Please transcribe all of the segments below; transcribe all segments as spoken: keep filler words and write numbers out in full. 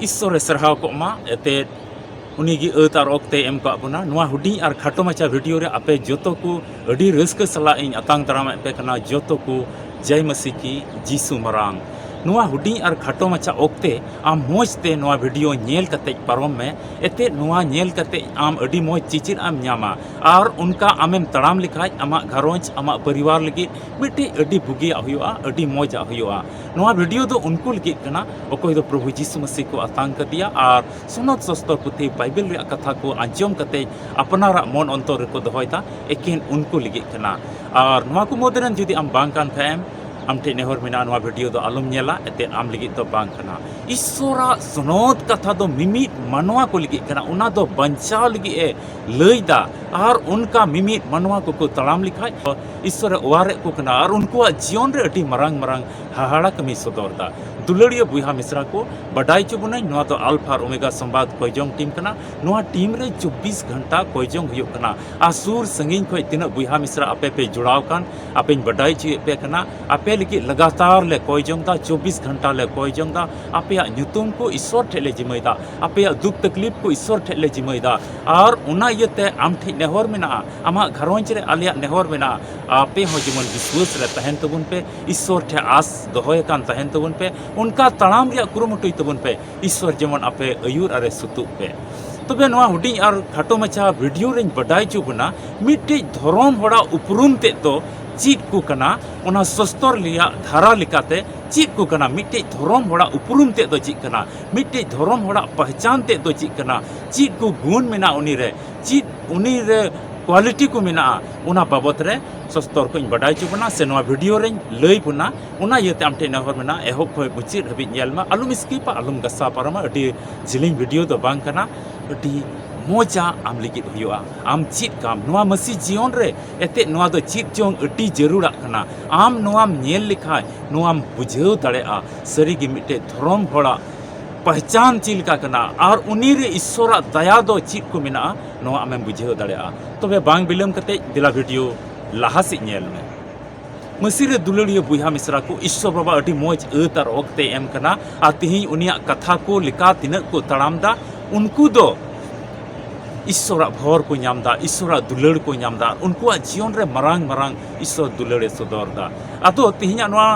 ᱤᱥᱥᱚᱨᱮ ᱥᱟᱨᱦᱟᱣ ᱠᱚᱜ ᱢᱟ, ᱮᱛᱮᱫ ᱩᱱᱤ ᱜᱮ ᱟᱹᱛ ᱟᱨ ᱚᱠᱛᱮ ᱮᱢ ᱠᱟᱜ ᱵᱚᱱᱟ᱾ ᱱᱚᱣᱟ ᱦᱩᱰᱤᱧ ᱟᱨ ᱠᱷᱟᱴᱚ ᱢᱟᱪᱷᱟ ᱵᱷᱤᱰᱤᱭᱳ ᱨᱮ ᱟᱯᱮ ᱡᱚᱛᱚ ᱠᱚ ᱟᱹᱰᱤ ᱨᱟᱹᱥᱠᱟᱹ ᱥᱟᱞᱟᱜ ᱤᱧ ᱟᱛᱟᱝ ᱫᱟᱨᱟᱢᱮᱫ ᱯᱮ ᱠᱟᱱᱟ᱾ ᱡᱚᱛᱚ ᱠᱚ ᱡᱟᱭ ᱢᱟᱹᱥᱤ ᱠᱤ ᱡᱤᱥᱩ ᱢᱟᱨᱟᱝ᱾ ᱱᱚᱣᱟ ᱦᱩᱰᱤᱧ ᱟᱨ ᱠᱷᱟᱴᱚ ᱢᱟᱪᱷᱟ ᱚᱠᱛᱮ ᱟᱢ ᱢᱚᱡᱽ ᱛᱮ ᱱᱚᱣᱟ ᱵᱷᱤᱰᱤᱭᱳ ᱧᱮᱞ ᱠᱟᱛᱮ ᱯᱟᱨᱚᱢ ᱢᱮ᱾ ᱮᱛᱮᱫ ᱱᱚᱣᱟ ᱧᱮᱞ ᱠᱟᱛᱮ ᱟᱢ ᱟᱹᱰᱤ ᱢᱚᱡᱽ ᱪᱮᱪᱮᱫ ᱮᱢ ᱧᱟᱢᱟ, ᱟᱨ ᱚᱱᱠᱟ ᱟᱢᱮᱢ ᱛᱟᱲᱟᱢ ᱞᱮᱠᱷᱟᱡ ᱟᱢᱟᱜ ᱜᱷᱟᱨᱚᱸᱡᱽ, ᱟᱢᱟᱜ ᱯᱚᱨᱤᱵᱟᱨ ᱞᱟᱹᱜᱤᱫ ᱢᱤᱫᱴᱤᱡ ᱟᱹᱰᱤ ᱵᱩᱜᱤᱭᱟᱜ ᱦᱩᱭᱩᱜᱼᱟ, ᱟᱹᱰᱤ ᱢᱚᱡᱟᱜ ᱦᱩᱭᱩᱜᱼᱟ᱾ ᱱᱚᱣᱟ ᱵᱷᱤᱰᱤᱭᱳ ᱫᱚ ᱩᱱᱠᱩ ᱞᱟᱹᱜᱤᱫ ᱠᱟᱱᱟ ᱚᱠᱚᱭ ᱫᱚ ᱯᱨᱚᱵᱷᱩ ᱡᱤᱥᱩ ᱢᱟᱹᱥᱤ ᱠᱚ ᱟᱛᱟᱝ ᱠᱟᱫᱮᱭᱟ ᱟᱨ ᱥᱚᱱᱚᱛ ᱥᱚᱥᱛᱚᱨ ᱯᱩᱛᱷᱤ ᱵᱟᱭᱵᱮᱞ ᱨᱮᱭᱟᱜ ᱠᱟᱛᱷᱟ ᱠᱚ ᱟᱸᱡᱚᱢ ᱠᱟᱛᱮ ᱟᱯᱱᱟᱨᱟᱜ ᱢᱚᱱ ᱚᱱᱛᱚᱨ ᱨᱮᱠᱚ ᱫᱚᱦᱚᱭᱮᱫᱟ, ᱮᱠᱮᱱ ᱩᱱᱠᱩ ᱞᱟᱹᱜᱤᱫ ᱠᱟᱱᱟ᱾ ᱟᱨ ᱱᱚᱣᱟ ᱠᱚ ᱢᱩᱫᱽ ᱨᱮᱱ ᱡᱩᱫᱤ ᱟᱢ ᱵᱟᱝ ᱠᱟᱱ ᱠᱷᱟᱡ ᱮᱢ, ᱟᱢ ᱴᱷᱮᱱ ᱱᱮᱦᱚᱨ ᱢᱮᱱᱟᱜᱼᱟ, ᱱᱚᱣᱟ ᱵᱷᱤᱰᱤᱭᱳ ᱫᱚ ᱟᱞᱚᱢ ᱧᱮᱞᱟ, ᱮᱱᱛᱮᱫ ᱟᱢ ᱞᱟᱹᱜᱤᱫ ᱫᱚ ᱵᱟᱝ ᱠᱟᱱᱟ᱾ ᱤᱥᱥᱚᱨᱟᱜ ᱥᱚᱱᱚᱛ ᱠᱟᱛᱷᱟ ᱫᱚ ᱢᱤᱢᱤᱫ ᱢᱟᱱᱣᱟ ᱠᱚ ᱞᱟᱹᱜᱤᱫ ᱠᱟᱱᱟ, ᱚᱱᱟ ᱫᱚ ᱵᱟᱧᱪᱟᱣ ᱞᱟᱹᱜᱤᱫ ᱮ ᱞᱟᱹᱭᱫᱟ᱾ ᱟᱨ ᱚᱱᱠᱟ ᱢᱤᱢᱤᱫ ᱢᱟᱱᱣᱟ ᱠᱚᱠᱚ ᱛᱟᱲᱟᱢ ᱞᱮᱠᱷᱟᱡ ᱤᱥᱥᱚᱨᱮ ᱚᱣᱟᱨᱮᱫ ᱠᱚ ᱠᱟᱱᱟ ᱟᱨ ᱩᱱᱠᱩᱣᱟᱜ ᱡᱤᱭᱚᱱ ᱨᱮ ᱟᱹᱰᱤ ᱢᱟᱨᱟᱝ ᱢᱟᱨᱟᱝ ᱦᱟᱦᱟᱲᱟ ᱠᱟᱹᱢᱤᱭ ᱥᱚᱫᱚᱨ ᱮᱫᱟ᱾ ᱫᱩᱞᱟᱹᱲᱤᱭᱟᱹ ᱵᱚᱭᱦᱟ ᱢᱤᱥᱨᱟ ᱠᱚ, ᱵᱟᱰᱟᱭ ᱦᱚᱪᱚ ᱵᱚᱱᱟᱹᱧ, ᱱᱚᱣᱟ ᱫᱚ ᱟᱞᱯᱷᱟ ᱟᱨ ᱳᱢᱮᱜᱟ ᱥᱚᱢᱵᱟᱫ ᱠᱚᱭᱡᱚᱝ ᱴᱤᱢ ᱠᱟᱱᱟ᱾ ᱱᱚᱣᱟ ᱴᱤᱢ ᱨᱮ ᱪᱚᱵᱵᱤᱥ ᱜᱷᱚᱱᱴᱟ ᱠᱚᱭᱡᱚᱝ ᱦᱩᱭᱩᱜ ᱠᱟᱱᱟ᱾ ᱟᱨ ᱥᱩᱨ ᱥᱟᱺᱜᱤᱧ ᱠᱷᱚᱱ ᱛᱤᱱᱟᱹᱜ ᱵᱚᱭᱦᱟ ᱢᱤᱥᱨᱟ ᱟᱯᱮ ᱯᱮ ᱡᱚᱲᱟᱣ ᱠᱟᱱ, ᱟᱯᱮᱧ ᱵᱟᱰᱟᱭ ᱦᱚᱪᱚᱭᱮᱫ ᱯᱮ ᱠᱟᱱᱟ, ᱟᱯᱮ ᱞᱟᱹᱜᱤᱫ ᱞᱟᱜᱟᱛᱟᱨ ᱞᱮ ᱠᱚᱭ ᱡᱚᱝ ᱫᱟ, ᱪᱚᱵᱵᱤᱥ ᱜᱷᱚᱱᱴᱟ ᱞᱮ ᱠᱚᱭ ᱡᱚᱝ ᱫᱟ᱾ ᱟᱯᱮᱭᱟᱜ ᱧᱩᱛᱩᱢ ᱠᱚ ᱤᱥᱥᱚᱨ ᱴᱷᱮᱡ ᱞᱮ ᱡᱤᱢᱟᱹᱭ ᱫᱟ, ᱟᱯᱮᱭᱟᱜ ᱫᱩᱠ ᱛᱟᱠᱞᱤᱯ ᱠᱚ ᱤᱥᱥᱚᱨ ᱴᱷᱮᱡ ᱞᱮ ᱡᱤᱢᱟᱹᱭ ᱫᱟ᱾ ᱟᱨ ᱚᱱᱟ ᱤᱭᱟᱹᱛᱮ ᱟᱢ ᱴᱷᱮᱡ ᱱᱮᱦᱚᱨ ᱢᱮᱱᱟᱜᱼᱟ, ᱟᱢᱟᱜ ᱜᱷᱟᱨᱚᱸᱡᱽ ᱨᱮ ᱟᱞᱮᱭᱟᱜ ᱱᱮᱦᱚᱨ ᱢᱮᱱᱟᱜᱼᱟ, ᱟᱯᱮ ᱦᱚᱸ ᱡᱮᱢᱚᱱ ᱵᱤᱥᱣᱟᱹᱥ ᱨᱮ ᱛᱟᱦᱮᱱ ᱛᱟᱵᱚᱱ ᱯᱮ, ᱤᱥᱥᱚᱨ ᱴᱷᱮᱡ ᱟᱥ ᱫᱚᱦᱚᱭ ᱠᱟᱱ ᱛᱟᱦᱮᱱ ᱛᱟᱵᱚᱱ ᱯᱮ, ᱚᱱᱠᱟ ᱛᱟᱲᱟᱢ ᱨᱮᱭᱟᱜ ᱠᱩᱨᱩᱢᱩᱴᱩᱭ ᱛᱟᱵᱚᱱ ᱯᱮ᱾ ᱤᱥᱥᱚᱨ ᱡᱮᱢᱚᱱ ᱟᱯᱮ ᱟᱹᱭᱩᱨ ᱟᱨᱮ ᱥᱩᱛᱩᱜ ᱯᱮ᱾ ᱛᱚᱵᱮ ᱱᱚᱣᱟ ᱦᱩᱰᱤᱧ ᱟᱨ ᱠᱷᱟᱴᱚ ᱢᱟᱪᱷᱟ ᱵᱷᱤᱰᱤᱭᱳ ᱨᱮᱧ ᱵᱟᱰᱟᱭ ᱦᱚᱪᱚ ᱵᱚᱱᱟ, ᱢᱤᱫᱴᱤᱡ ᱫᱷᱚᱨᱚᱢ ᱦᱚᱲᱟᱜ ᱩᱯᱨᱩᱢ ᱛᱮᱫ ᱫᱚ ᱪᱮᱫ ᱠᱚ ᱠᱟᱱᱟ, ᱚᱱᱟ ᱥᱚᱥᱛᱚᱨ ᱨᱮᱭᱟᱜ ᱫᱷᱟᱨᱟ ᱞᱮᱠᱟᱛᱮ ᱪᱮᱫ ᱠᱚ ᱠᱟᱱᱟ, ᱢᱤᱫᱴᱤᱡ ᱫᱷᱚᱨᱚᱢ ᱦᱚᱲᱟᱜ ᱩᱯᱨᱩᱢ ᱛᱮᱫ ᱫᱚ ᱪᱮᱫ ᱠᱟᱱᱟ, ᱢᱤᱫᱴᱤᱡ ᱫᱷᱚᱨᱚᱢ ᱦᱚᱲᱟᱜ ᱯᱟᱦᱪᱟᱱ ᱛᱮᱫ ᱫᱚ ᱪᱮᱫ ᱠᱟᱱᱟ, ᱪᱮᱫ ᱠᱚ ᱜᱩᱱ ᱢᱮᱱᱟᱜᱼᱟ ᱩᱱᱤ ᱨᱮ, ᱪᱮᱫ ᱩᱱᱤ ᱨᱮ ᱠᱣᱟᱞᱤᱴᱤ ᱠᱚ ᱢᱮᱱᱟᱜᱼᱟ, ᱚᱱᱟ ᱵᱟᱵᱚᱛ ᱨᱮ ᱥᱚᱥᱛᱚᱨ ᱠᱚᱧ ᱵᱟᱰᱟᱭ ᱦᱚᱪᱚ ᱵᱚᱱᱟ ᱥᱮ ᱱᱚᱣᱟ ᱵᱷᱤᱰᱤᱭᱳ ᱨᱮᱧ ᱞᱟᱹᱭ ᱵᱚᱱᱟ᱾ ᱚᱱᱟ ᱤᱭᱟᱹᱛᱮ ᱟᱢ ᱴᱷᱮᱱ ᱱᱮᱦᱚᱨ ᱢᱮᱱᱟᱜᱼᱟ, ᱮᱦᱚᱵ ᱠᱷᱚᱱ ᱢᱩᱪᱟᱹᱫ ᱦᱟᱹᱵᱤᱡ ᱧᱮᱞ ᱢᱮ, ᱟᱞᱚᱢ ᱥᱠᱤᱯᱟ, ᱟᱞᱚᱢ ᱜᱷᱟᱥᱟᱣ ᱯᱟᱨᱚᱢᱟ᱾ ᱟᱹᱰᱤ ᱡᱤᱞᱤᱧ ᱵᱷᱤᱰᱤᱭᱳ ᱫᱚ ᱵᱟᱝ ᱠᱟᱱᱟ, ᱟᱹᱰᱤ ᱢᱚᱡᱟ ᱟᱢ ᱞᱟᱹᱜᱤᱫ ᱦᱩᱭᱩᱜᱼᱟ᱾ ᱟᱢ ᱪᱮᱫ ᱠᱟᱢ ᱱᱚᱣᱟ ᱢᱟᱹᱥᱤ ᱡᱤᱭᱚᱱ ᱨᱮ, ᱮᱛᱮᱫ ᱱᱚᱣᱟ ᱫᱚ ᱪᱮᱫ ᱪᱚᱝ ᱟᱹᱰᱤ ᱡᱟᱹᱨᱩᱲᱟᱜ ᱠᱟᱱᱟ᱾ ᱟᱢ ᱱᱚᱣᱟᱢ ᱧᱮᱞ ᱞᱮᱠᱷᱟᱡ ᱱᱚᱣᱟᱢ ᱵᱩᱡᱷᱟᱹᱣ ᱫᱟᱲᱮᱭᱟᱜᱼᱟ, ᱥᱟᱹᱨᱤᱜᱮ ᱢᱤᱫᱴᱮᱡ ᱫᱷᱚᱨᱚᱢ ᱦᱚᱲᱟᱜ ᱯᱟᱦᱪᱟᱱ ᱪᱮᱫ ᱞᱮᱠᱟ ᱠᱟᱱᱟ ᱟᱨ ᱩᱱᱤ ᱨᱮ ᱤᱥᱥᱚᱨᱟᱜ ᱫᱟᱭᱟ ᱫᱚ ᱪᱮᱫ ᱠᱚ ᱢᱮᱱᱟᱜᱼᱟ, ᱱᱚᱣᱟ ᱟᱢᱮᱢ ᱵᱩᱡᱷᱟᱹᱣ ᱫᱟᱲᱮᱭᱟᱜᱼᱟ᱾ ᱛᱚᱵᱮ ᱵᱟᱝ ᱵᱤᱞᱚᱢ ᱠᱟᱛᱮ ᱫᱮᱞᱟ ᱵᱷᱤᱰᱤᱭᱳ ᱞᱟᱦᱟ ᱥᱮᱫ ᱧᱮᱞ ᱢᱮ᱾ ᱢᱟᱹᱥᱤ ᱨᱮ ᱫᱩᱞᱟᱹᱲᱤᱭᱟᱹ ᱵᱚᱭᱦᱟ ᱢᱤᱥᱨᱟ ᱠᱚ, ᱤᱥᱥᱚᱨ ᱵᱟᱵᱟ ᱟᱹᱰᱤ ᱢᱚᱡᱽ ᱟᱹᱛ ᱟᱨ ᱚᱠᱛᱮ ᱮᱢ ᱠᱟᱱᱟ, ᱟᱨ ᱛᱤᱦᱤᱧ ᱩᱱᱤᱭᱟᱜ ᱠᱟᱛᱷᱟ ᱠᱚ ᱞᱮᱠᱟ ᱛᱤᱱᱟᱹᱜ ᱠᱚ ᱛᱟᱲᱟᱢ ᱫᱟ, ᱩᱱᱠᱩ ᱫᱚ ᱤᱥᱥᱚᱨᱟᱜ ᱵᱷᱚᱨ ᱠᱚ ᱧᱟᱢ ᱫᱟ, ᱤᱥᱥᱚᱨᱟᱜ ᱫᱩᱞᱟᱹᱲ ᱠᱚ ᱧᱟᱢ ᱫᱟ, ᱩᱱᱠᱩᱣᱟᱜ ᱡᱤᱭᱚᱱ ᱨᱮ ᱢᱟᱨᱟᱝ ᱢᱟᱨᱟᱝ ᱤᱥᱥᱚᱨ ᱫᱩᱞᱟᱹᱲ ᱮ ᱥᱚᱫᱚᱨ ᱫᱟ᱾ ᱟᱫᱚ ᱛᱤᱦᱤᱧᱟᱜ ᱱᱚᱣᱟ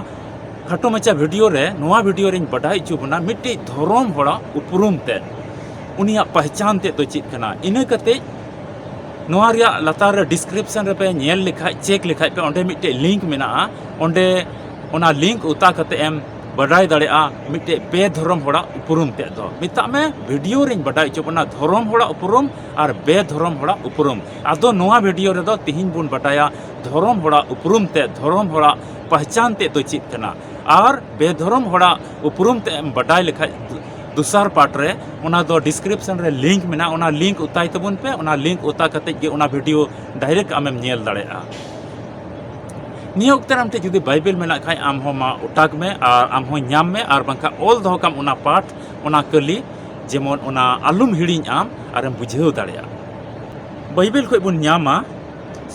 ᱠᱷᱟᱴᱚ ᱢᱟᱪᱷᱟ ᱵᱷᱤᱰᱤᱭᱳ ᱨᱮ, ᱱᱚᱣᱟ ᱵᱷᱤᱰᱤᱭᱳ ᱨᱮᱧ ᱵᱟᱰᱟᱭ ᱦᱚᱪᱚ ᱵᱚᱱᱟ ᱢᱤᱫᱴᱤᱡ ᱫᱷᱚᱨᱚᱢ ᱦᱚᱲᱟᱜ ᱩᱯᱨᱩᱢ ᱛᱮᱫ, ᱩᱱᱤᱭᱟᱜ ᱯᱟᱦᱪᱟᱱ ᱛᱮᱫ ᱫᱚ ᱪᱮᱫ ᱠᱟᱱᱟ᱾ ᱤᱱᱟᱹ ᱠᱟᱛᱮ ᱱᱚᱣᱟ ᱨᱮᱭᱟᱜ ᱞᱟᱛᱟᱨ ᱨᱮ ᱰᱤᱥᱠᱨᱤᱯᱥᱚᱱ ᱨᱮᱯᱮ ᱧᱮᱞ ᱞᱮᱠᱷᱟᱡ, ᱪᱮᱠ ᱞᱮᱠᱷᱟᱡ ᱯᱮ, ᱚᱸᱰᱮ ᱢᱤᱫᱴᱮᱡ ᱞᱤᱝᱠ ᱢᱮᱱᱟᱜᱼᱟ, ᱚᱸᱰᱮ ᱚᱱᱟ ᱞᱤᱝᱠ ᱚᱛᱟ ᱠᱟᱛᱮ ᱮᱢ ᱵᱟᱰᱟᱭ ᱫᱟᱲᱮᱭᱟᱜᱼᱟ ᱢᱤᱫᱴᱮᱡ ᱵᱮᱫᱷᱚᱨᱚᱢ ᱦᱚᱲᱟᱜ ᱩᱯᱨᱩᱢ ᱛᱮᱫ ᱫᱚ᱾ ᱢᱮᱛᱟᱜ ᱢᱮ ᱵᱷᱤᱰᱤᱭᱳ ᱨᱮᱧ ᱵᱟᱰᱟᱭ ᱦᱚᱪᱚ ᱵᱚᱱᱟ ᱫᱷᱚᱨᱚᱢ ᱦᱚᱲᱟᱜ ᱩᱯᱨᱩᱢ ᱟᱨ ᱵᱮᱫᱷᱚᱨᱚᱢ ᱦᱚᱲᱟᱜ ᱩᱯᱨᱩᱢ᱾ ᱟᱫᱚ ᱱᱚᱣᱟ ᱵᱷᱤᱰᱤᱭᱳ ᱨᱮᱫᱚ ᱛᱤᱦᱤᱧ ᱵᱚᱱ ᱵᱟᱰᱟᱭᱟ ᱫᱷᱚᱨᱚᱢ ᱦᱚᱲᱟᱜ ᱩᱯᱨᱩᱢ ᱛᱮᱫ, ᱫᱷᱚᱨᱚᱢ ᱦᱚᱲᱟᱜ ᱯᱟᱦᱪᱟᱱ ᱛᱮᱫ ᱫᱚ ᱪᱮᱫ ᱠᱟᱱᱟ᱾ ᱟᱨ ᱵᱮᱫᱷᱚᱨᱚᱢ ᱦᱚᱲᱟᱜ ᱩᱯᱨᱩᱢ ᱛᱮᱫ ᱮᱢ ᱵᱟᱰᱟᱭ ᱞᱮᱠᱷᱟᱡ, ᱫᱚᱥᱟᱨ ᱯᱟᱨᱴ ᱨᱮ, ᱚᱱᱟ ᱫᱚ ᱰᱤᱥᱠᱨᱤᱯᱥᱚᱱ ᱨᱮ ᱞᱤᱝᱠ ᱢᱮᱱᱟᱜᱼᱟ, ᱚᱱᱟ ᱞᱤᱝᱠ ᱚᱛᱟᱭ ᱛᱟᱵᱚᱱ ᱯᱮ, ᱚᱱᱟ ᱞᱤᱝᱠ ᱚᱛᱟ ᱠᱟᱛᱮ ᱜᱮ ᱚᱱᱟ ᱵᱷᱤᱰᱤᱭᱳ ᱰᱟᱭᱨᱮᱠᱴ ᱟᱢᱮᱢ ᱧᱮᱞ ᱫᱟᱲᱮᱭᱟᱜᱼᱟ᱾ ᱱᱤᱭᱟᱹ ᱚᱠᱛᱮ ᱨᱮ ᱟᱢ ᱴᱷᱮᱱ ᱡᱩᱫᱤ ᱵᱟᱭᱵᱮᱞ ᱢᱮᱱᱟᱜ ᱠᱷᱟᱡ, ᱟᱢ ᱦᱚᱸ ᱢᱟ ᱚᱴᱟᱜᱽ ᱢᱮ ᱟᱨ ᱟᱢ ᱦᱚᱸ ᱧᱟᱢ ᱢᱮ, ᱟᱨ ᱵᱟᱝᱠᱷᱟᱱ ᱚᱞ ᱫᱚᱦᱚ ᱠᱟᱢ ᱚᱱᱟ ᱯᱟᱴ, ᱚᱱᱟ ᱠᱟᱹᱞᱤ, ᱡᱮᱢᱚᱱ ᱚᱱᱟ ᱟᱞᱚᱢ ᱦᱤᱲᱤᱧ ᱟᱢ ᱟᱨᱮᱢ ᱵᱩᱡᱷᱟᱹᱣ ᱫᱟᱲᱮᱭᱟᱜᱼᱟ᱾ ᱵᱟᱭᱵᱮᱞ ᱠᱷᱚᱡ ᱵᱚᱱ ᱧᱟᱢᱟ,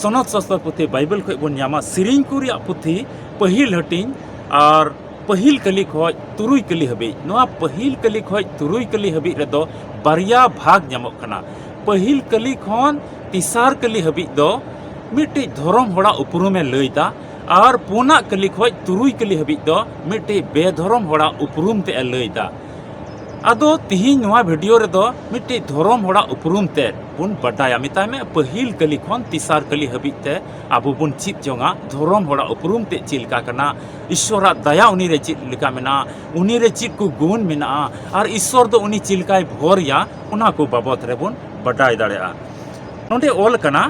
ᱥᱚᱱᱚᱛ ᱥᱟᱥᱛᱚᱨ ᱯᱩᱛᱷᱤ ᱵᱟᱭᱵᱮᱞ ᱠᱷᱚᱡ ᱵᱚᱱ ᱧᱟᱢᱟ, ᱥᱮᱨᱮᱧ ᱠᱚ ᱨᱮᱭᱟᱜ ᱯᱩᱛᱷᱤ ᱯᱟᱹᱦᱤᱞ ᱦᱟᱹᱴᱤᱧ ᱟᱨ ᱯᱟᱹᱦᱤᱞ ᱠᱟᱹᱞᱤ ᱠᱷᱚᱡ ᱛᱩᱨᱩᱭ ᱠᱟᱹᱞᱤ ᱦᱟᱹᱵᱤᱡ᱾ ᱱᱚᱣᱟ ᱯᱟᱹᱦᱤᱞ ᱠᱟᱹᱞᱤ ᱠᱷᱚᱡ ᱛᱩᱨᱩᱭ ᱠᱟᱹᱞᱤ ᱦᱟᱹᱵᱤᱡ ᱨᱮᱫᱚ ᱵᱟᱨᱭᱟ ᱵᱷᱟᱜᱽ ᱧᱟᱢᱚᱜ ᱠᱟᱱᱟ᱾ ᱯᱟᱹᱦᱤᱞ ᱠᱟᱹᱞᱤ ᱠᱷᱚᱱ ᱛᱮᱥᱟᱨ ᱠᱟᱹᱞᱤ ᱦᱟᱹᱵᱤᱡ ᱫᱚ ᱢᱤᱫᱴᱤᱡ ᱫᱷᱚᱨᱚᱢ ᱦᱚᱲᱟᱜ ᱩᱯᱨᱩᱢᱮ ᱞᱟᱹᱭᱫᱟ, ᱟᱨ ᱯᱩᱱᱟᱜ ᱠᱟᱹᱞᱤ ᱠᱷᱚᱡ ᱛᱩᱨᱩᱭ ᱠᱟᱹᱞᱤ ᱦᱟᱹᱵᱤᱡ ᱫᱚ ᱢᱤᱫᱴᱤᱡ ᱵᱮᱫᱷᱚᱨᱚᱢ ᱦᱚᱲᱟᱜ ᱩᱯᱨᱩᱢ ᱛᱮ ᱮ ᱞᱟᱹᱭᱫᱟ᱾ ᱟᱫᱚ ᱛᱤᱦᱤᱧ ᱱᱚᱣᱟ ᱵᱷᱤᱰᱤᱭᱳ ᱨᱮᱫᱚ ᱢᱤᱫᱴᱤᱡ ᱫᱷᱚᱨᱚᱢ ᱦᱚᱲᱟᱜ ᱩᱯᱨᱩᱢ ᱛᱮᱫ ᱵᱚᱱ ᱵᱟᱰᱟᱭᱟ᱾ ᱢᱮᱛᱟᱭ ᱢᱮ ᱯᱟᱹᱦᱤᱞ ᱠᱟᱹᱞᱤ ᱠᱷᱚᱱ ᱛᱮᱥᱟᱨ ᱠᱟᱹᱞᱤ ᱦᱟᱹᱵᱤᱡ ᱛᱮ ᱟᱵᱚ ᱵᱚᱱ ᱪᱮᱫ ᱡᱚᱝᱟ ᱫᱷᱚᱨᱚᱢ ᱦᱚᱲᱟᱜ ᱩᱯᱨᱩᱢ ᱛᱮᱫ ᱪᱮᱫ ᱞᱮᱠᱟ ᱠᱟᱱᱟ, ᱤᱥᱥᱚᱨᱟᱜ ᱫᱟᱭᱟ ᱩᱱᱤ ᱨᱮ ᱪᱮᱫ ᱞᱮᱠᱟ ᱢᱮᱱᱟᱜᱼᱟ, ᱩᱱᱤ ᱨᱮ ᱪᱮᱫ ᱠᱚ ᱜᱩᱱ ᱢᱮᱱᱟᱜᱼᱟ, ᱟᱨ ᱤᱥᱥᱚᱨ ᱫᱚ ᱩᱱᱤ ᱪᱮᱫ ᱞᱮᱠᱟᱭ ᱵᱷᱚᱨ ᱭᱟ, ᱚᱱᱟ ᱠᱚ ᱵᱟᱵᱚᱛ ᱨᱮᱵᱚᱱ ᱵᱟᱰᱟᱭ ᱫᱟᱲᱮᱭᱟᱜᱼᱟ᱾ ᱱᱚᱰᱮ ᱚᱞ ᱠᱟᱱᱟ,